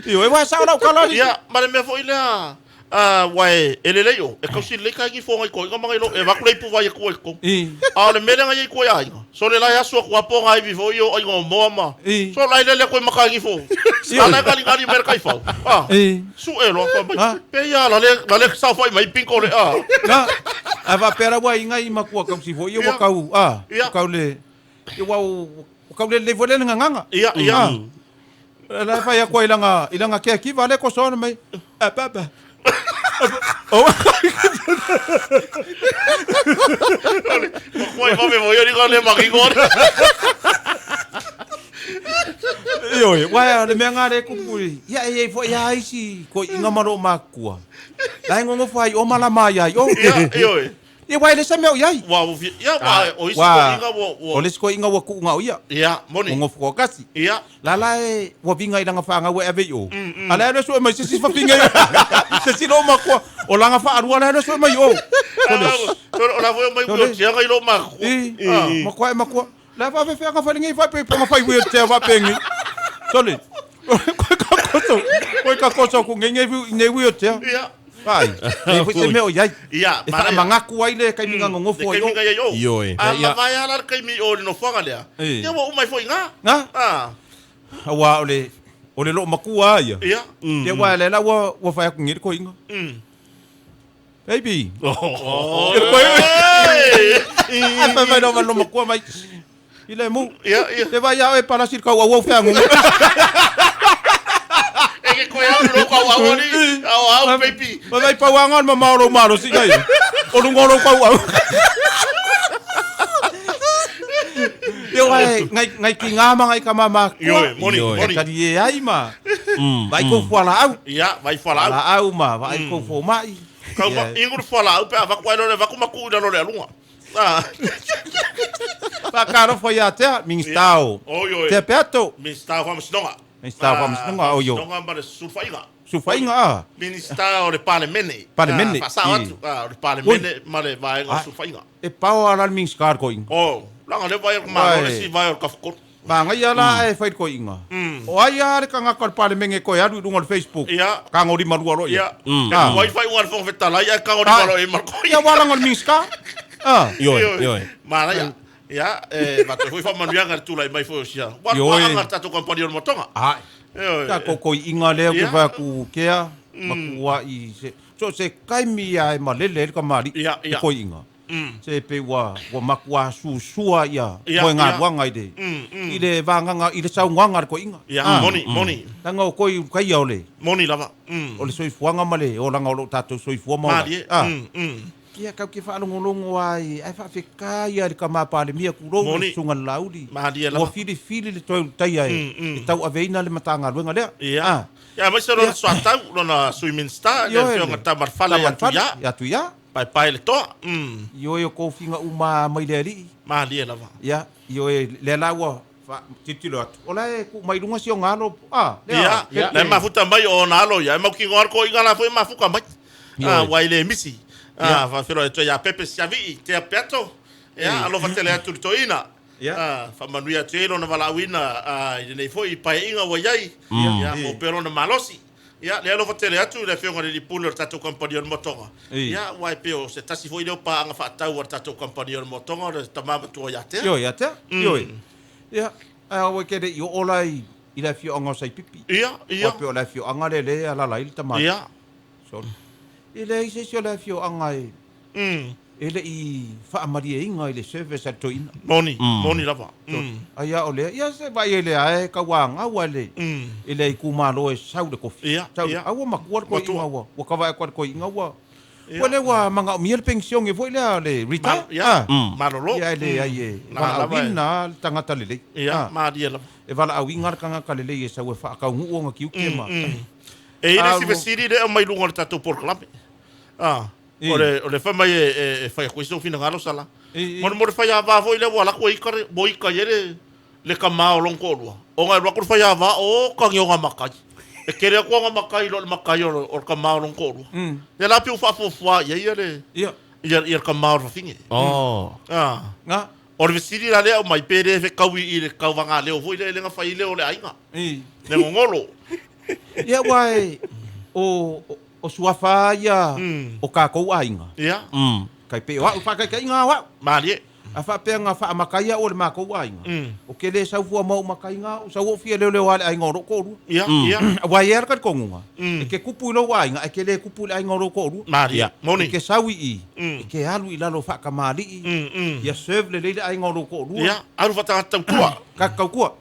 Io e wa sa lau kalani. Ia, ma le mea foi lea, ah, ua e, e lelei o, e kausi lelei ka igi fōngai ko, inga mangai lo, e vaku lei puwa i e kua i ko. I. A o le mea lea ngai i kua i a inga. So le lai asu aku apo ngai vi fo i o inga o moa ma. I. So lai lele koe maka igi fo. A lai kali ngali mea kai fau. Ah. I. Su e loa fa mai. Ah. Pe ia la le, la le sao fai mai pinko le, ah. Na, a va pera wa inga i makua kausi fo ia Ia. wa kau, ah, Ia. kau le. Ia ua ua kaulelelei foi lea le gagana. Ia, ia. Ah. La e fai atu ai i lana, i lana caregiver lea e kosoana mai, Ah, papa. Oh. Makuai vave foi ali ka le makingo. Ioe, uae o le mea nga le kupu i, ia e iai foi a isi koi'iga ma loo makua. La e gogofo ai o malama ai ai o. Ia, ioe. Ia uae le se mea o iai. Ua ua fia, ia ua o isi koi'iga ua ua. O le isi koi'iga ua ku'u na o ia. Ia, moni. Gogofo toatasi. Ia. La la e ua viga i lana fanau e ave i o. A la e alu e sue mai se isi fafine se isi loo makua. O lana faalua la e alu e sue mai i o. O la foi o mai wheelchair i loo makua. I, makua e makua. La faafefea na fai lenei faapea na fai wheelchair faapenei. Sole. Koe ka koso, koe ka koso ku nei nei nei wheelchair. Ia. Ai, e foi se mea o iai. Ia, E faamagaku ai le taimi na nonofo ai o. Le taimi na iai o. Ioe. A mavae a la le taimi o le nofoaga lea. Ia ua uma ai foi i ina. Na? Ah. Aua o le o le loomatua a ia. Ia. Ia aua lea la ua ua fai atu nei le toeaina. Baby. Oh. Ai fai mai loa ma le loomatua mai. I le mu. Ia, ia. Te vai ia oe palasi le kauauau feaguga. E ke koe au lo kauau ali. Au au baby. Ma vai pauaga o le mamao o lou malosi ia. O luga o lou kauau. Ia uae ngai ngai tiga ma ngai tama matutua. Ioe, moni, moni. E talie ai ma vaai kou fualaau. Ia, vaai fualaau. Fualaau ma vaai kou fomai. Kau ma ingu le fualaau pe a avatu ai loa le avatu ma tuu i lalo o le aluga. Faatalofa ia te Minista o Oi, Tea Peato. Minista o Faamasinoga. Minista o Faamasinoga, oi o. Faamasinoga ma le Sulufaiga. Sulufaiga, a. Minista o le Palemene. Palemene. Faasao atu, o le Palemene ma le Vaega o Sulufaiga. E paoa la le Minista le koiga. Oh, leaga lea vaai o le Malo le isi vae o le Tafatolu. Manaia la ae fai le koiga. O ai a le tagata o le Palemene e toe alu i luga o le Facebook. Ia. Tagolima lua loa ia. Ia. E tuai faaiuga a le Fofoga Fetalai ae tagolima loa i ai ma le koiga. Ia ua laga o le Minista. Ah. Ioe, ioe. Manaia. Ia, e avatu ai foi faamanuiaga i le tulai mai foi o sia. Ua Ioe. paaga le tatou kamupani o le Motoga. Ae. Ioe. Tatou koiga lea ou te Ia. fai atu kea, matuai se, so o se taimi lava e malele ai le kamali'i, Ia, ia. le koiga. Se pei ua ua matua susua ia Ia, moegaluaga i le i le vagaga i le saunoaga a le toeaina. Ia, Ah. moni, moni. Leaga o toe ulukaia o le Moni lava. o le soifuaga ma le olaga o lo o tatou soifua ma ola. Malie. Ah. Ia kau ke faalogologo ai ae faafetai ia i le tama Palemia tulou le Moni. Susuga le Laauli. Malie lava. Ua filifili le toe ulutaia e e tauaveina le Matagaluega lea. Ia. Ah. Ia, aemaise lona soatau, lona Sui Minisita, le Ioe, Afioga le Tamalefale ia Tamalefale Tuia. ia Tuia. Paepae le toa. Mm. Ioe o tofiga uma mai le Alii. Malie lava. Ia, ioe, lea la ua fa, tilotilo atu. O la e tuu mai luga si ona alo, a, lea, Ia, Pepe. la e mafuta mai o ona alo ia, e mautinoa le toeaina la foi e mafuta mai. Ioe. Ah, ua e le misi. Ah, faafeiloai atu ai ia Pepe Siavii, Tea Peato. Ia, alofa tele atu i le toeaina. Ia. Ah, faamanuia atu ai lona valaauina ah, i lenei foi paeaiga ua i ai. Ia, maua pea lona malosi. Ia, le alofa tele atu i le Afioga i le Alii Pule o le tatou kamupani o le Motoga. Ia, aua e pei o se tasi foi lea o paaga faatau a le tatou kamupani o le Motoga, o le tama matua ia Tea. Ioe, ia Tea. Ioe. Ia, ae aua e te le i oo la i, i le afioaga o Saipipi. Ia, ia. Aua e pei o le afioaga lea lea e alaala ai le tamalii. Ia. Sorry. E leai se isi o le afioaga e, e le i faamalieina i le service a le toeaina. Moni, moni lava. Ai a o lea, ia se vaai ai lea e tauagau a le, i le itumalo e sau le kofi. Ia, Sau, ia. a ua matua le Matua. toeaina ua, ua kava atu a le toeaina ua, ua lea ua manaomia le penisione foi lea le retire. Ma, ia, Ah. malolo. Ia e leai e Na lava e. valaauina le tagata lelei. Ia, Ah. malie lava. E valaauina le tagata lelei e sau e faataunuu ona tiute ma. E i ai le Ah, isi fesili lea e aumai luga o le tatou polokalame. Ah, o le, o le fai mai e, e, e fai atu ai sou finagalo sala. I, i. Mo le, mo le faiava foi lea ua alu atu e ika le, mo ika i ai le, le tama o lona toalua. Ona e alu atu le faiava o kagi o makai. E kele atu ona makai i lo le makai o le, o le tama o lona toalua. Ia la pei ua faafuafua i ai ia le, Ia. ia, ia le tama o le fafine. Oh. Ah. Nga. O le fesili la lea aumai pe le fekaui i le kauvagaleo foi lea e le gafai leo o le aiga. I. Le gogolo. Ia aua e o, o, o suafa ia o kākou aiga. Ia. Kai pei o au, faakaitaiga o au. Malie. A faapea na faamata ai a'u e le matou aiga, ou te le sau fua ma ou mataiga a'u, sau ou fia leoleo lava i le aiga o lou toalua. Ia, ia. Aua e i ai lava le talitonuga, e te tupu i lou aiga ae te le tupu i le aiga o lou toalua. Malie. Ia. Moni. E te sau i i, e te alu i lalo faatamalii, ia serve lelei le aiga o lou toalua. Ia, alu faatagata tautua. Tagata tautua.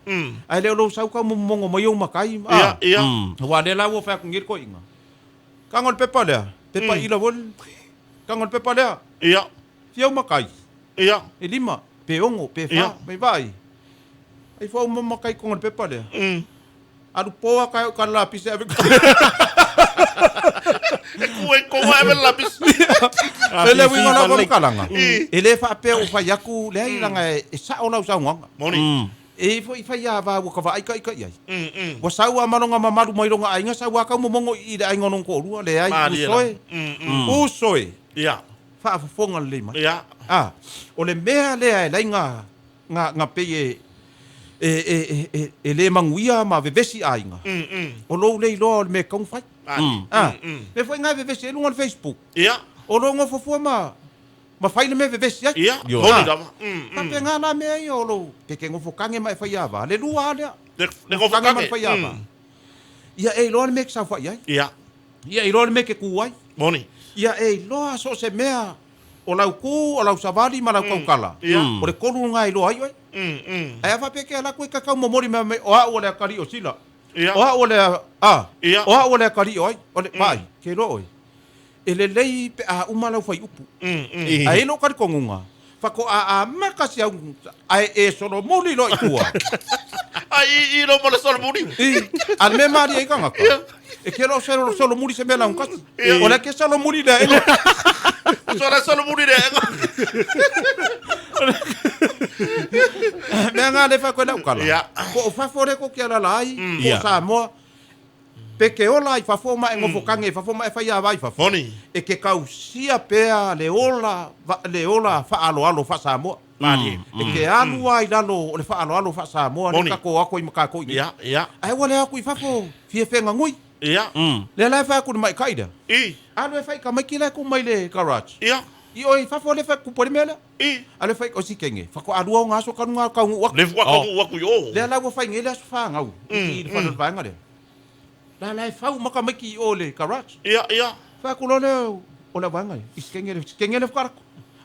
Ae le o lou sau tau momomogo mai ou matai. Ia, ia. Aua o lea la ua fai atu nei le toeaina, Tago le pepa lea, pepa ila foi le, tago le pepa lea. Ia. Fia ou matai. Ia. E lima, pe ono, pe fa, mai vaai. Ai fua uma matai i koga o le pepa lea. Alu po a kai o ka lapisi ave ka. E ku e koga ave le lapisi. Le le uiga o lau faamatalaga, e le faapea ua fai atu, leai leaga e sao lau saunoaga. Moni. E i ai foi faiava ua ka vaai ikaika i ai. Ua sau a ma lona mamalu mai lona aiga, sau a taumomogo i i le aiga o lona toalua, leai, uso e, uso e. Faafofoga lelei mai. Ia. A, o le mea lea e leai na, na, na pei e, e, e, e, e, e le manuia ma vevesi aiga, o lou le iloa o le mea e tatau ona fai. A, mea foi na e vevesi ai luga o le Facebook. Ia. O lou nofo fua ma, ma fai le mea e vevesi ai. Ia, moni lava. Faapena la mea ia o lou, pe te nofo kage ma e faiava, le lua lava lea. Le nofo kage ma le kage. faiava. Ia e iloa le mea e te saofai ai. Ia. Ia e iloa le mea e te tu ai. Moni. Ia e iloa so o se mea o lau ku, o lau savali ma lau tautala. Ia. O le tolu lena e iloa ai oe. Ae a faapea ke ala atu e kakau momoli mea mai, o au o le atalii o Sila. Ia. O au o le, a, Ia. o au o le atalii o ai, o le, vaai, ke iloa oe. E lelei pe a uma lau fuaiupu. Ae i ai lou talitonuga, faatoa amata si au, ae e solomuli loa i tua. Ai i i lo ma le solomuli. I, a le mea malie ai tagata, e ke loa o solomuli se mea laugasi. O le ke solomuli lea e So le solomuli lea e Mea nga le fai koe lau kala. Ia. Po o fafo le ko ke alala ai, po o Ia. Samoa. Pe ke ola i fafo ma e nofokange i fafo ma e fai ava i fafo. Moni. E ke kausia pea le ola, le ola faaaloalo faa-Samoa. Malie. E ke alu lava i lalo o le faaaloalo faa-Samoa Moni. le tatou ako i makako i nei. Ia, ia. Ae ua le aku i fafo fia fegagui. Ia. Lea la e fai atu le maita'i lea. I. Alu e fai tamaiti la e tu mai le garage. Ia. I oe i fafo le fai kupu ai le mea lea. I. Alu e fai o si kenge. Faatoa lua ona aso talu na taunuu atu. Le fua taunuu atu i o. Lea la ua fai nei le aso fanau i le fale o le vaega lea. La la e fau ma tamaiti i o le garage. Ia, ia. Fai atu loa lea o le vaega lea. I si kenge le, si kenge le whakarako.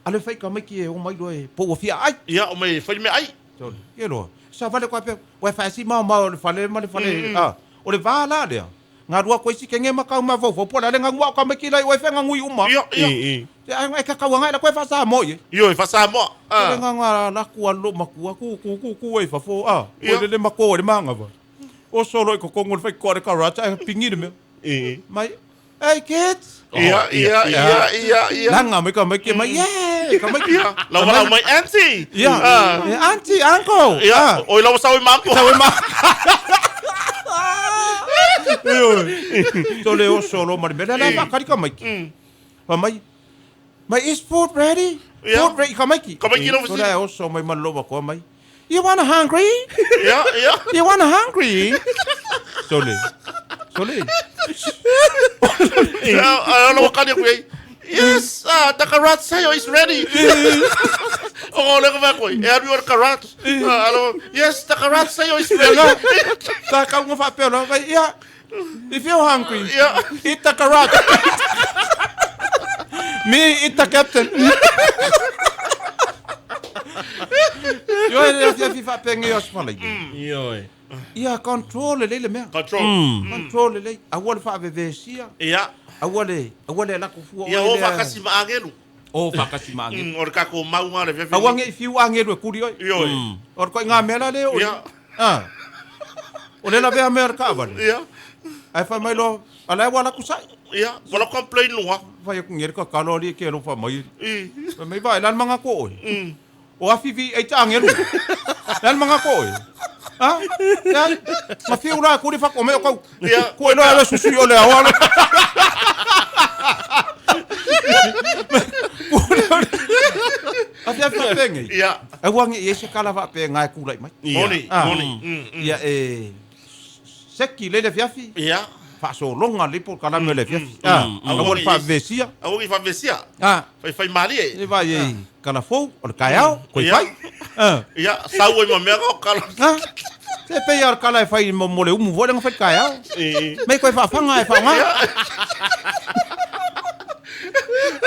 Alu e fai tamaiti e o mai loa e po ua fia ai. Ia, o mai e fai le mea ai. Tole. Ke loa. Sa vale koe pea, ua e fai si maomao o le fale ma le fale, a. O le va la lea. Nga lua koe si kenge ma kau mafaufau po o le a le gagua o tamaiti la i oe fegagui uma. Ia, ia. Te ai e kakau agai la koe faa-Samoa i e. Ioe, faa-Samoa. Te le gaga laku a lo makua ku ku ku ku e fafo a. Ia. Koe lele mako e le mangava. O solo i kokongo le whaikoa le garage ai pingi le mea. Mai, hey kids! Ia, ia, ia, ia, ia. Langa mai ka mai ke mai, yeah! Ka mai. Ia, lau lau mai auntie. Ia, eh, auntie, uncle. Ia, oi lau sau i mampo. Sau i mampo. Ioe. Le o solo ma le mea lea la whakari ka mai. Fa mai, mai is food ready? Ia. Food ready ka mai ki. Ka mai ki lau So le oso mai ma lova koa mai. You wanna hungry? Ia, ia. You wanna hungry? Sole. Sole. Ia, ai lau wakani aku ei. Yes, the garage sale is ready. O le ka koe. E aru o le garage. Alo, yes, the garage sale is ready. Ta kau nga whaapea loa, vai, ia, if you're hungry, Ia. eat the garage. Me, eat the captain. Ioe, le afiafi faapea nei o aso falai. Ioe. Ia, control lelei le mea. Control. Control lelei. Aua le faavevesia. Ia. Aua le, aua le lako fua Ia, oe o lea. whakasi ma angelu. O whakasi ma angelu. O le kako maunga le fiafi. Aua nge i fiu angelu e kuri oi. Ioe. O le koe ngā mea la le o. Ia. Ah. O le lavea mea o le kaavale. Ia. Ai whai mai loa, a lai wala ku sai. Ia, wala complain loa. Whai aku ngere ka kalo ali e ke alofa mai. I. Whai mai vai, lan manga ko oe. O afi vi ei ta angelu. Lan manga ko oe. Ha? Ya, ma fiu la kuri whako me o kau. Ia. Ko e loa le susui o le awa. Afi afi whapenge. Ia. Aua nge i ese kala whape ngai kula i mai. Moni, Ah. moni. Ia e seki lele fiafi. Ia. Faasologa lelei polokalame o le afiafi. Aua le faavevesia. Aua ne i faavevesia. Faifaimalie. Se vaai ai kala fou o le taeao koe fai. Ia, sau ai ma mea o kala. Se pei lava o le kala e fai mo le umu foi lea na fai i le taeao. Mei koe faafaga e faaaoga.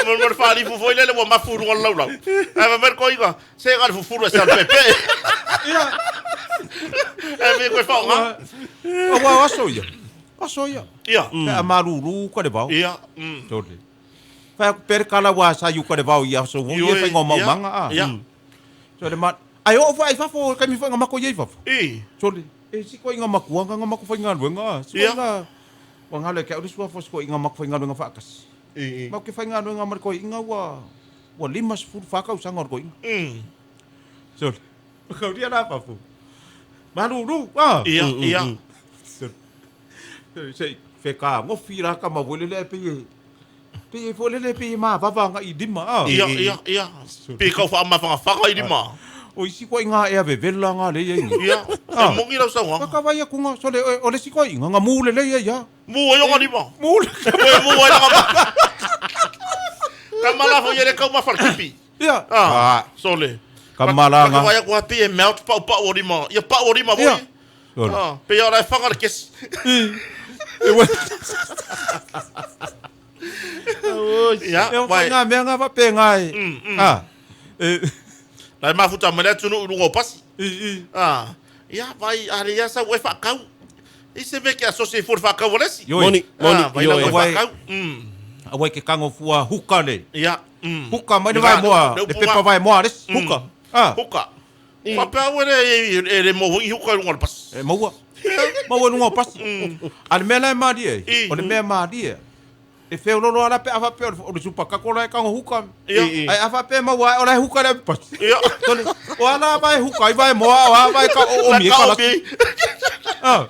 Mo le faalifu foi lele ua mafu i luga o le laulau. Ae fai mai le toeaina, se na o le fufulu e salepepe. Ia. Ae mei koe faaaoga. Aua o aso ia. Aso ia. Ia. Pe a malulu uka le vao. Ia. Sole. Fai atu pea le kala aua sa i uka le vao i aso foi ia faiga o maumaga a. Ia. Sole ma ai oo foi i fafo taimi foi na matou i ai i fafo. I. Sole. E si koiga matua na matou faigaluega a. Si koiga ua galo ia te au le suafa o si koiga matou faigaluega faatasi. Matou te faigaluega ma le toeaina ua 54 tausaga o le toeaina. Sole. Kaulia la fafo. Malulu a. Ia, ia. Sole. Se i fetagofi la tama foi lele ae pei e pei e foi lele pei e mavava agai i lima a. Ia, ia, ia. Pei tau faamafagafaga i lima. O isi koiga ea vevela nga lea i ai nei. Ia, e moni lau saunoaga. Ka vai atu nga, sole, o le isi koiga, nga mu lelei ai a. Mu ai ona lima. Mu lelei. Koe mu ai langa ma. Tama la foi e le taumafa le tipi. Ia. Ah, sole. Tama la nga. Ka vai atu pei e melt pau pau o lima. Ia pau o lima foi. Ia. Sole. Ah, pei o la e fanga le kesi. Ia, E o ngā mea ngā whape ngā e. Ah. E. La e mafuta mai le atunuu i luga o pasi. I, i. Ah, ia, vai, a le ia sau e whaakau. I se mea ke asosi i fua le whaakau o le isi. Ioi. Moni, moni, Ah, vai lau ioi. e whaakau. Aua i ke kango fua huka le. Ia. Huka mai le vaemoa, le pepa vaemoa a le isi. Huka. Ah. Huka. Faapea au e le, e le maua i huka i luga o le pasi. E maua. Maua i luga o pasi. A le mea la e malie ai, I. o le mea malie, e feololo lava la pe a faapea o le supakako la e kango huka. Ia. Ae a faapea e maua ae o la e huka le pasi. Ia. Tole, o a la vae huka ai vaemoa, o a vae ka o omi e La ka kalasi. omi. Ah.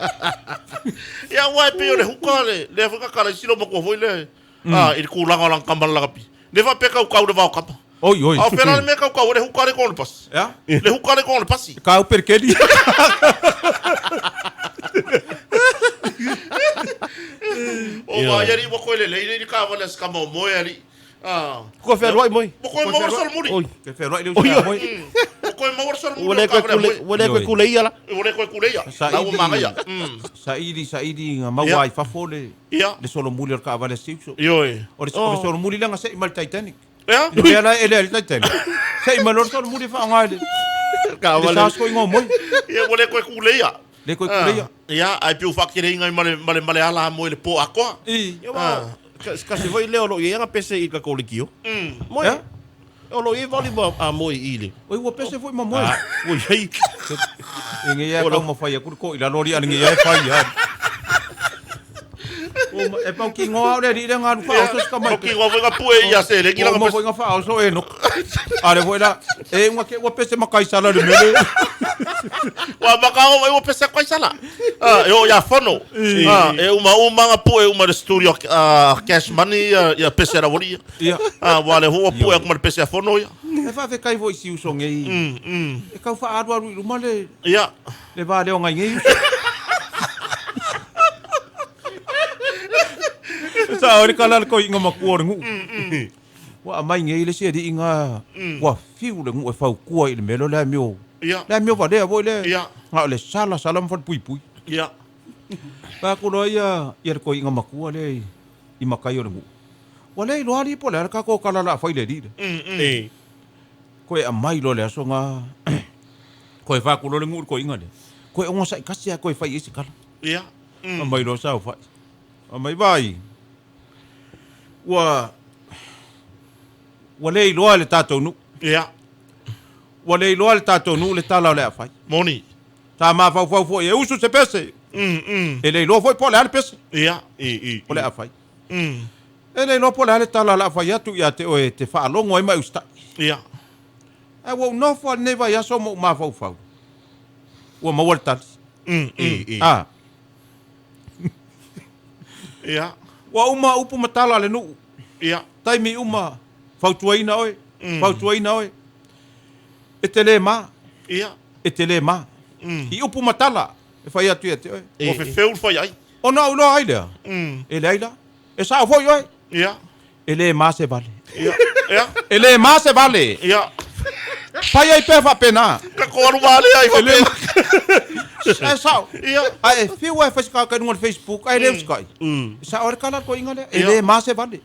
Ia, aua e pei o le huka le, lea foi ka kala i silo makua foi le, ah, i le kulaga o lana kama le lakapi. Le faapea kaukau le vao kama. Oi, oi. A o fea la le mea kaukau ai le huka le kona le pasi. Ia? Le huka le kona le pasi. Ka au perikeli. O wa ia ri wa koe le lei le ka wale ska mo moe ali. Ah. Ko whenua moi. Mo koe mo sol muri. Oi. Ke whenua i le usa moi. Mo koe mo sol muri. Ua le koe kule, ua le koe kule ia la. Ua le koe kule ia. La ua manga ia. Saili, saili nga maua ai fafo le le solomuli o le kaavale a Siuso. Ioe. O le solomuli lea nga sei mai le Titanic. Ea? Le mea la e le Titanic. Sei mai loa le solomuli e faaaoga i le Kaavale. le sasko i ngā moi. Ia, ua le koe kule ia. Le koe kule ia. Ia, ai piu whakereiga i male, male, male ala mo i le pō akoa. I. Ia wa, ka se foi lea o lo i anga pese i ka kole kio. Moi. Ea? O lo i vali ma a moi i le. Oi, ua pese foi ma moe. Ua iai. E nge ia kau mawhai aku ko i lalo ri a nge ia e whai ia. O ma, e pau ki ngoa o le ri le ngā ruwha oso sika mai. Pau ki ngoa foi ngā pue i a se le ki O langa ma pese. foi ngā wha oso e nok. A le foi la, e unga ke ua pese makaisala le mele. Wa maka o e ua pese kaisala. Ah, e o ia fono. Ah, e uma uma ngā pue uma le studio cash money ia pese ra wori. Ia. Ah, wa le hua pue aku ma le pese a fono ia. E wha whekai foi si uso ngei. E kau wha aru aru i ruma le, Ia. le wā leo ngai ngei uso. Sa ori kala le koi inga makua o le nguu. Ua amai ngei le sia di inga ua fiu le nguu e faukua i le melo le amio. Ia. Le amio valea voi le. Ia. Nga o le sala sala ma pui pui. Ia. Pa ku loa ia ia le koi inga makua le i makai o le nguu. Ua le iloa li po le ala kako kala la fai le di le. E. Koe amai lo le aso nga koe wha ku lo le nguu le koi inga le. Koe ongo sa i kasi a koe whai isi kala. Ia. Amai lo sa o whai. Amai vai. Ua ua le iloa le tātou nuu. Ia. Ua le iloa le tātou nuu le tala o le a whai. Moni. Tā mawhau foi e usu se pese. E le iloa foi po le a le pese. Ia. I, i. O le a whai. E le iloa po le a le tala o le a whai atu ia te oe te whaalongo ai mai ustai. Ia. Ai ua unofo al nei vai aso mo mawhau. Ua maua le tali. I, i. Ah. Ia. Ua uma upu matala le nuu. Ia. Taimi uma fautuaina oe. Fautuaina oe. E te le ma. Ia. E te le ma. I upu matala. E whai atu ia te oe. O fe feu whai ai. Ona ou iloa ai lea, e leai la. E sao foi oe. Ia. E le ma se vale. Ia. Ia. E le ma se vale. Ia. Fai ai pea faapena. Ka ko alu vale ai faapena. E sao. Ia. Ae fiu e fai se kaka i luga o le Facebook ae le usikai. E sao ai le kala a le toeaina lea. E le ma se vale.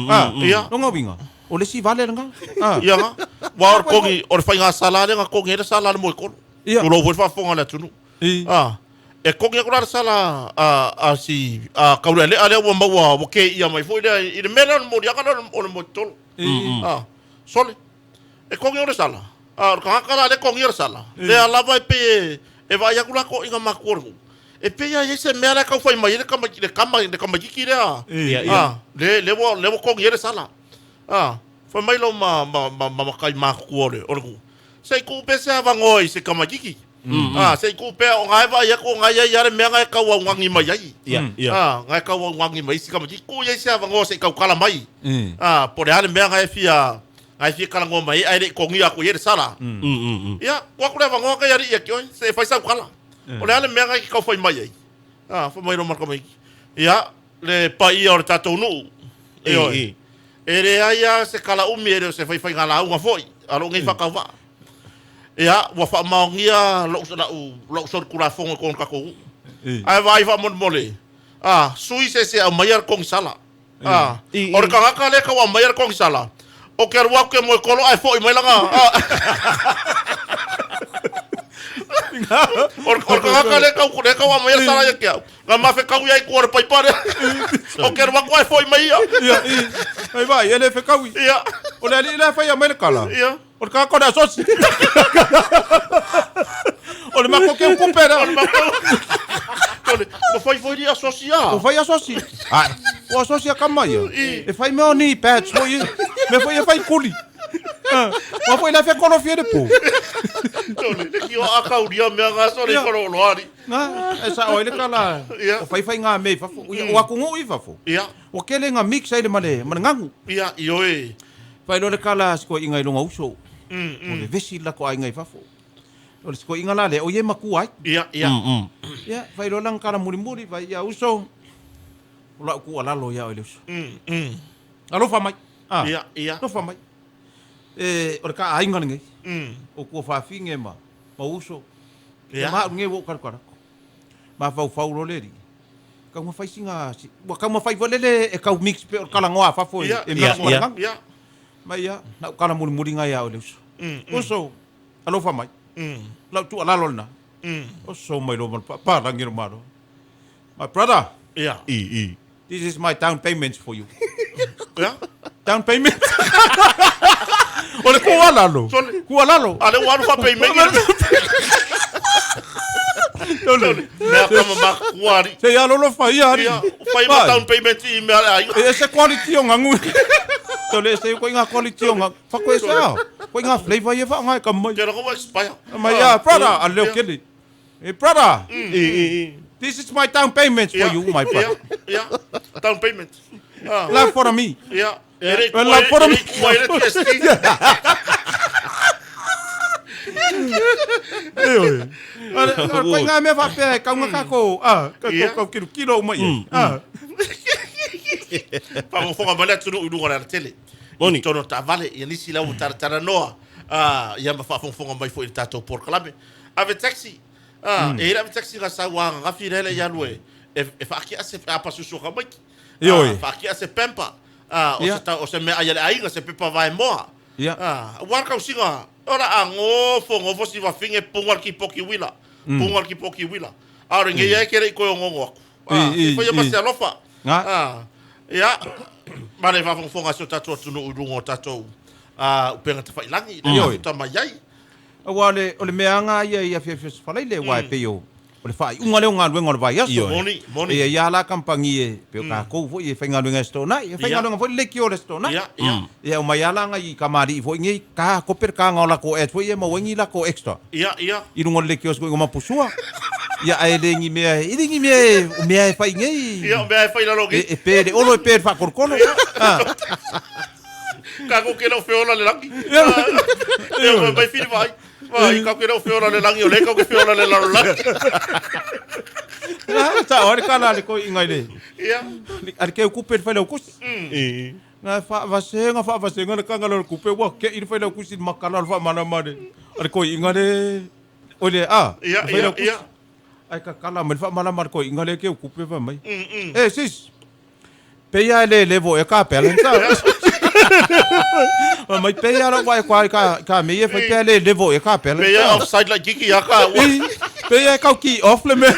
Ah, Ia. Lona uiga, o le isi vale lena. Ah. Ia ga. Ua o le kogi, o le faiga sala lea na kogi ai le sala a le moekolo. Ia. Tulou foi le faafofoga a le atunuu. I. Ah. E kogi aku la le sala a, a si a Kaulealea lea ua maua ua kēia mai foi lea i le mea lea o le moliaga lea o le moetolo. I. Ah. Sole. E kogi o le sala. Ah, o le tagata la lea e kogia le sala. Lea lava e pei e, e vaai atu la toaiga matua o le nuu. E pei lava e i ai se mea la e tau fai mai ai le tama, le kama, le tamaitiiti lea. Ia, ia. Ah, le, le ua, le ua kogi ai le sala. Ah, fai mai lau ma, ma, ma, ma matai matutua o le, o le nuu. Se i tuu pea se avanoa i se tamaitiiti. Ah, se i tuu pea, o na e vaai atu o na e i ai lava le mea na e tau augani mai ai. Ia, ia. Ah, na e tau augani mai ai si tamaitiiti. Tuu i ai se avanoa se i tautala mai. Ah, po o le a le mea na e fia, na e fia talanoa mai ai ae le i togia atu i ai le sala. Ia, tuu atu le avanoa kai alii ia te oe, se i fai sau tala. O le a le mea na e te tau fai mai ai? Ah, fai mai loa ma le tamaitiiti. Ia, le paia o le tatou nuu. Ioe. E leai lava se kala umi, e le o se faifaiga lauga foi a lou nei faatauvaa. Ia, ua faamaonia lou, lou, lou solitulafono i totonu o le tatou nuu. Ae vaai faamolemole, a, sui se ese e aumaia le kogisala. A, o le tagata lea e tau aumaia le kogisala, ou te alu atu ke moekolo ae foi mai lana, a, o le, o le tagata lea e tau, lea e tau aumaia le sala ia te au, Na mafekaui ai kua o le paipa lea. O ke alu atu ae foi mai ia. Ia, i. Ai vai, e le fekaui. Ia. O le alii lea e faia mai le kala. Ia. O le tagata o le asosi. O le matou keu kupe lea. O le matou. Tole, ua fai foi li asosi a. Ua fai asosi. Ai, ua asosi a kama ia. I. E fai mea o ni pads foi ia. Mea foi e fai kuli. Ua foi la e fekolofia le po. Tole, le kio a kauria mea nga sole Ia. i whaloloari. Na, e sao ai le kala. Ia. O fai fai ngā mea i fafo. Ia, o aku nguu i fafo. Ia. Ua kele ngā mix ai le ma le, ma le ngagu. Ia, i oe. Fai loa le kala si koeʻiga i loga uso. O le vesi le lako aiga i fafo. O le si koeʻiga la lea, o ia e makua ai. Ia, ia. Ia, fai loa lana kala mulimuli, fai ia uso, o la'u tuualalo ia oe le uso. Alofa mai. Ah. Ia, ia. Alofa mai. E, o le ka aiga lenei. O tuafafine ma, ma uso. Ia. Ia ma au lenei ua ou kalukalako. Mafaufau loa le alii. Tau ma fai sina, ua tau ma fai foi lele e tau mix pea o le talanoa a fafo e, Ia, e ia, mix ma le ia, gaga. ia. Mai ia, na ou kala mulimuli ngai ia oe le uso. Uso, alofa mai. Lau tuualalo lena. Oso mai loa ma le papalagi o le Malo. My brother. Ia. I, i. This is my down payments for you. Ia. Down payment. O le kualalo. Sole. Kualalo. A le ua alu faapeimeni. Sole. Mea kama makua ali. Se ia lolo fai ia ali. Ia, fai ma down payment i mea le aiga. E se quality o ngagu. Sole se ko inga quality o ngagu. Fa koe sa. Ko inga flavor ia fa ngai ka mai. Te raka ua expire. Mai ia brother, a leo kele. Hey brother. I, i, i. This is my down payment for you, my brother. Ia, ia. Down payment. Ah. Love for me. Ia. E le Well, love for kua me. e le kua e le TST. Ioe. Ora, koe ngā mea faapea e kaunga kākou, a, Ia. kākou kau kilokilo uma i ai. A. Faafofoga mai le atunuu i luga o le alatele. Moni. I totonu o taavale, ia nisi la ua talatalanoa, ah, ia ma faafogafoga mai foi i le tatou polokalame. Ave taxi. Ah, e i ai le ave taxi na sau agagafi lea e le i alu e, e, e faaki'a se apasusu a tamaiti. Ioe. Ah, faaki'a se pamper. Ah, o Ia. se tau, o se meaai a le aiga, se pepa vaemoa. Ia. Ah, ua le tausiga, o le a gofo gofo si fafine puga le kipoki uila. Puga le kipoki uila. A o lenei ai e ke le i toe ogogo aku. Ah, I, i, e faia ma i. se alofa. Nga. Ah, ia, ma le faafogafoga a si o tatou atunuu i luga o tatou ah, upega tafailagi, le Ioe. mafuta mai ai. Aua o le, o le meaga ia i afiafi o Sefalaile, aua e pei o, o le faaiuga lea o galuega o le vaiaso. Ioe. Moni, moni. E i ai lava la kamupani e pei o tatou foi e faigaluega i Stonai, e faigaluega foi le leitio o le Stonai. Ia, ia. E aumai lava la nai kamali'i foi nei, ka kope le kaga o lakou ads foi ia e maua ai ni lakou extra Ia, ia. i luga o le leitio o sikoiga mapusua. Ia ae le ni mea, e le ni mea e, o mea e fai nei. Ia, o mea e fai lalo E, nei. e pe le olo e pe le faakolokolo. Ah. Kako ke le o feola le lagi. E o mai fili vai. Vai, kako ke le o feola le lagi, o le kako ke feola le lalolagi. Na, sa o le kala le ko inga le. Ia. A le ke kupe le whai kusi. E. Na whaavasenga, whaavasenga le kanga le kupe wa ke i le whai kusi makala le whaamana mare. A le ko inga le o le a. Ia, le whai ia, kusi. ia. Ai ka kala mai le whaamana mare ko inga le ke kupe fa mai. E sis. Peia le levo e ka pele sa. Ma mai peia la wa kwa ka ka me e fai pea le levo e ka pele. Peia offside like kiki ia ka. I, peia kau ki off le me.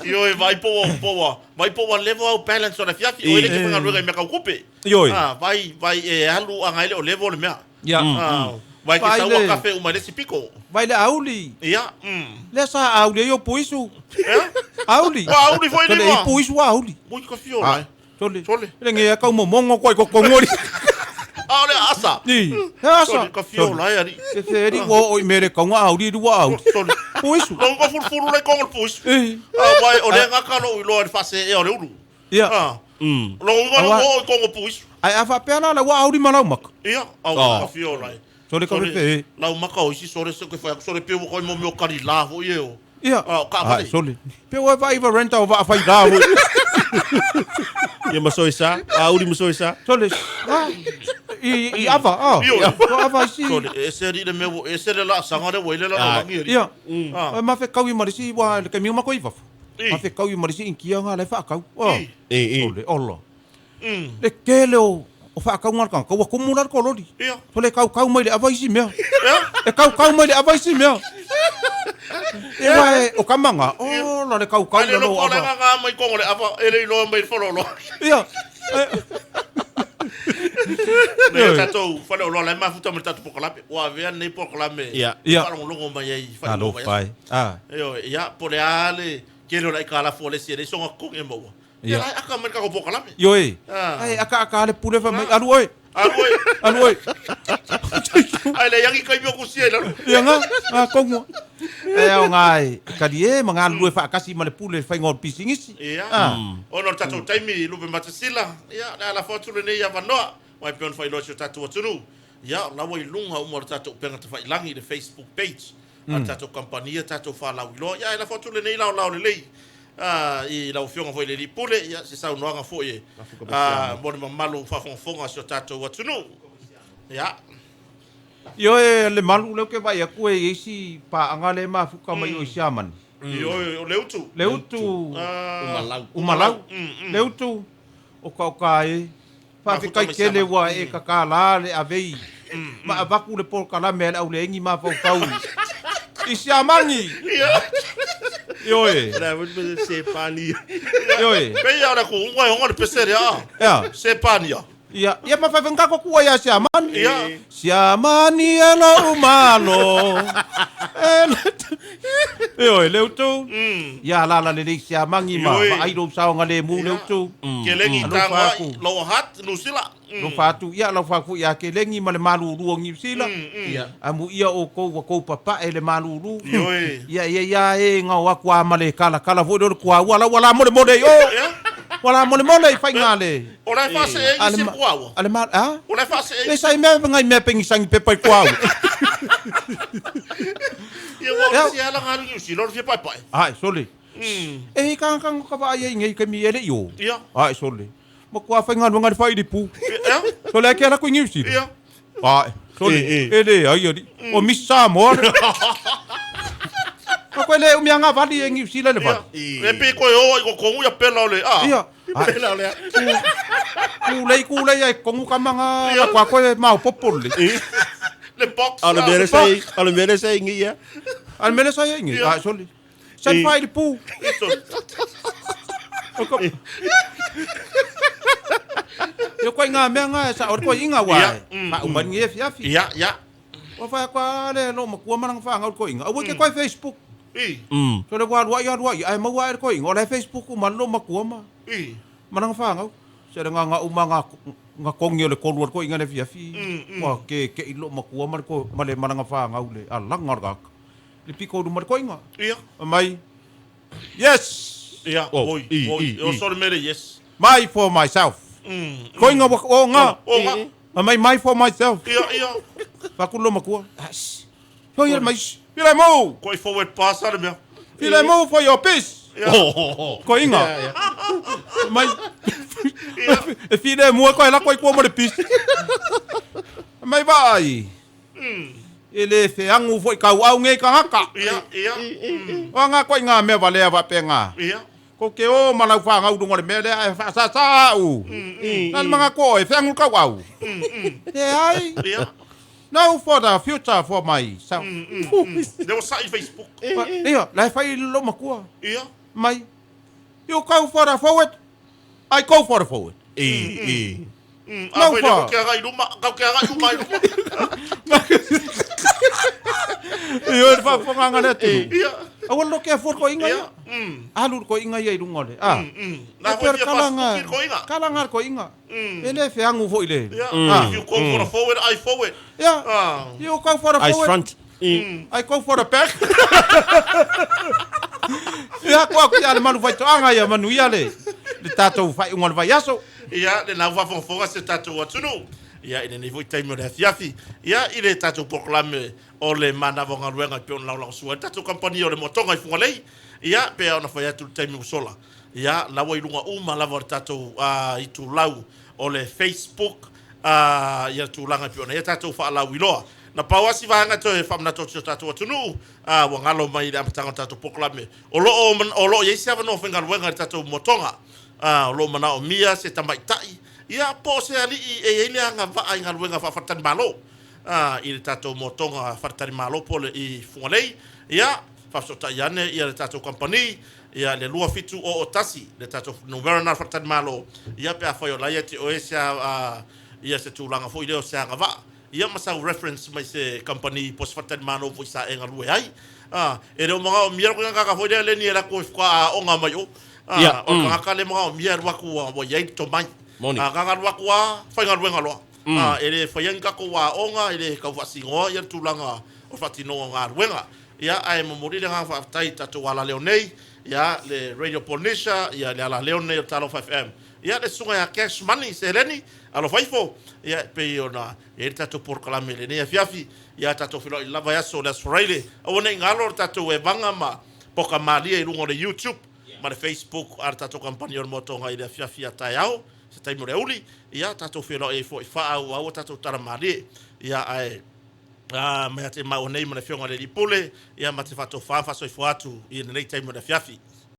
Io e vai po po vai po levo au balance o le fiafi. O ele ke whangaluega i mea kau kupe. Ioi. Ah, vai vai e alu anga ele o levo le mea. Ia. Ah, vai ke Vai saua le- kafe uma le si piko. Vai le auli. Ia. Le sa auli e o puisu. Ia. Auli. Wa auli foi Tole le i wa. puisu auli. Ui ka fiola. eh. Tole. Tole. Le nge kau momongo koi ko kongori. Ah, o le asa. Ni. He asa. Tole ka fiola e ari. E te eri wo o i mere kaunga auli rua auli. Tole. Puisu. Longo ka furufuru le kongo le puisu. E. Ah, vai o le ngaka lo iloa le fase e o le ulu. Ia. Ah. Longo ingo Awa- lo o i kongo puisu. Ai a whapea la la wa auli malau maka. Ia, au Oh. ka fiola e. Tole ka Sole, pepe. Lau maka o isi sore se ke whai sore pe wako i mo meo kari la fo i e o. Ia. Ah, ka Ai, whare. sole. Pe o vai va renta o va whai rā. Ia maso sa, a uri maso sa. Sole. Ah. I i ava. Ah. Io. O ava si. Sole, e se ri le mea, e se le la sanga le wele la Ah. langi ri. Ia. Ah. Ai ma whekau i marisi wa le kemi ma koi vafu. I. Ma whekau i marisi inkia ngā le whaakau. Ah. I. E e. Sole, ola. Mm. Le kele o o whaakau ngā kanga. Kaua kumura le kolori. Ia. Sole kau kau mai le ava isi mea. Ia. E kau kau mai le ava isi mea. E wae, o kamanga. Ola le kau kau Ai le le lo lo kola ava. ngā ngā mai kongo le ava, e le iloa mai whalo lo. Ia. Ne tatou whale o loa lai mafuta me tatou pokalame. Ua avea nei pokalame. Ia. Ia. Whalongo mai ai. whai Alo mai ai. whai. Ah. Io, ia, po le ale, ke le lai kala fo le si le songa kong e maua. Ia Ia. lai aka mai ka pokalame. Io e. Ah. Ai aka aka le pule fa mai alu oi. Alu e. Alu oi. Ai le yangi kai mio kusia i lalo. Ia ngā, ngā kongo. E au ngā e, kari e, ma ngā lue whaakasi ma le pule whai ngō pisingisi. Ia. Ah. Ona o le tatou taimi lupe matasila. Ia, le ala foatu lenei ia vanoa. Wai pe ona whailoa si o tatou atunu. Ia, lawa i lunga uma o le tatou penga tawhailangi le Facebook page. A tatou kampania, tatou whalau iloa. Ia, e la foatu lenei lao lao lelei. Ah, i lau fionga foi le li pule, ia, se saunoaga foi e. Ah, mo le mamalu whafongafonga si o tatou atunu. Ia. Io e le malu leo ke vai aku e isi pa anga le mafuka mai o siamani. Io, o le utu. Le utu, Ah, Umalau. umalau, Mm, le utu, o ka o ka e. Mafuta Whawhikai mai kele siamani. wa e kaka la le avei. Ma avaku le por kala me le au le engi mafaufau. I siamangi. Ia. Io e, La voce se pani. io e. Peia o le ku unga e honga le pesere a. Ia. Se pania. Ia, ia mawhawhenga ko kua ia siamani. Ia. Siamani e lau malo. E le... Io e le utu. Ia la la le le siamangi ma. Ioe. Ma airo saonga le mu le utu. Ke lengi Alofa tanga aku. lo hat nusila. Lo whātu ia lau whāku ia ke lengi ma le malulu o ngiusila. Ia. Amu ia o kou wa kou papa e le malulu. Ioe. Ia ia ia e ngau aku a ma le kala kala voi le kua ua la wala mole mole yo. Ia. Wala mole mole i whai ngā le. O lai whase e Ale isi ma- kuawa. Ale ma, a? O lai whase e Le sai mea ngai mea pengi sangi pepa i kua ua. Ia wa Ia. si ala ngaru nusila o fia pai pai. Ai, sole. E hi kanga kanga ka vai ai ngai kemi ele yo. Ia. Ai, sole. Ma kua whai ngā ngā whai pu. Ia. Sole ake ala kui ngiusi. Ia. Ai, sole. Eh, eh. Ele ai ari. O Miss Samoa. Ma koe le umia ngā vali e ngiusi le Ia. vali. E pe koe o i ko kongu ia pela o le. Ah. Ia. Ai, La le. kulei kulei ai kongu ka manga Ia. la kua koe mau popole. Le box. Ala mere sai, ala mere sai ngi ia. Al mele sai ai ngi. Ia. Ai, sole. San Eh. whai pu. O ko. Yo koe ngā mea ngā e sa ore koe inga wā. Ia. Ma umani e fiafi. Ia, ia. O whai kwa le lo makua maranga whaanga o koe inga. Aua ke koe Facebook. I. So le wā rua ia rua ia. Ai maua e koe inga. O le Facebook u man lo makua ma. I. Maranga whaanga. Se le ngā ngā uma ngā ngā kongi o le kolu o le koe inga le fiafi. Wā ke ke i lo makua ma le koe ma le maranga whaanga u le. A langa raka. Le piko uru ma le koe inga. Ia. Mai. Yes! Ia. Oh, Oi. i, Oi. i, O i. sore mere yes. Mai for myself. Koinga wa o nga. O nga. A mai mai for myself. Ia, ia. Fakulo makua. As. Hoi el mais. Fila mo. Koi forward pass ale mea. Fila mo for your peace. Ia. Koinga. Mai. E fila mo ko la koi ko mo le peace. Mai vai. E le feagu foi kauau ngei kangaka. Ia, ia. O nga koi ngā mea valea vapenga. Ia. Ko ke o malau whangau runga le mea lea e whaasasa au. Nā le manga ko e feagu kauau. Te ai. Ia. No for the future for myself. Le o sai Facebook. Ia, la e whai lo makua. Ia. Mai. You go for the forward. I go for the forward. E. A No foi le fa. ke aga i luma, kau ke aga i luma i luma. Ia, e whaafonganga le atu. Ia. Awa lo ke afuar ko inga Ia. ia. Alu ko inga ia i runga le. Ah. Nā E foi pera fia kalanga, Facebook ko inga. kalanga ko inga. E le feagu foi le. Ia. Ah. If you go for the forward, I forward. Ia. Ah. You go for the Ice forward. front. E. I go for the back. Ia ko aku ia le manu faitoaga ia manu ia le. Le tātou whaiunga le vaiaso. Ia, le lau whafongafonga se tātou atunu. Ia, i lenei foi taimi o le afiafi. Ia, i le tātou polokalame o le manava o galuega i pei ona laolagosua. Le tātou kampani o le motoga i Fugalei. Ia, pea ona fai atu le taimi ua sola. Ia, laua i luga uma lava o le tātou itulau o le Facebook ia le tulaga i pei ona ia tātou faalauiloa. Na pau asi vaega toe faamanatu atu i o tātou atunuu, ua galo mai i le amataga o le tātou polokalame. O loo o loo i ai se avanoa faigaluega i le tātou motoga. O loo manaomia se tamaitai. Ia, po o se alii e i ai le agavaa i galuega faafatalitalimalo. I le tātou motoga faletalimalo po o le i Fugalei. Ia, faafesootai ane ia le tātou kampani, ia le 2701 le tātou numera na faletalimalo. Ia, pe afai o la ia te oe se ia se tulaga foi lea o se agavaa. Ia ma sau reference mai se kampani po o se faletalimalo foi sa e galue ai. E le o magaomia le koiga foi lea leni e lako e fuka aoga mai o. Ia, O le tagata le magaomia e alu atu ua i ai le tomai. Moni. Gaga alu atu a faigaluega loa. E le faia ni tatou aoga, e le tau faasinoa ia le tulaga o le faatinoga o galuega. Ia, ae momoli le agaga faafetai i tatou alaleo nei, ia, le Radio Polynesia, ia, le alaleo nei o le Talofa FM. Ia, le susuga ia Cash Money Seleni, alofa ifo, ia, e pei ona i ai le tatou polokalame i lenei afiafi, ia tatou feiloai lava i aso o le Aso Faraile. Aua ne i galo le tatou evaga ma poka malie i luga o le YouTube ma le Facebook a le tatou kampani o le Motoga i le afiafi a taeao, se taimi o le aoauli, ia tatou feiloai ai foi faaauau a tatou tala malie. Ia, ae mai ia te maua nei ma le Afioga i le Alii Pule, ia ma te faatofa ma faasoifua atu i lenei taimi o le afiafi.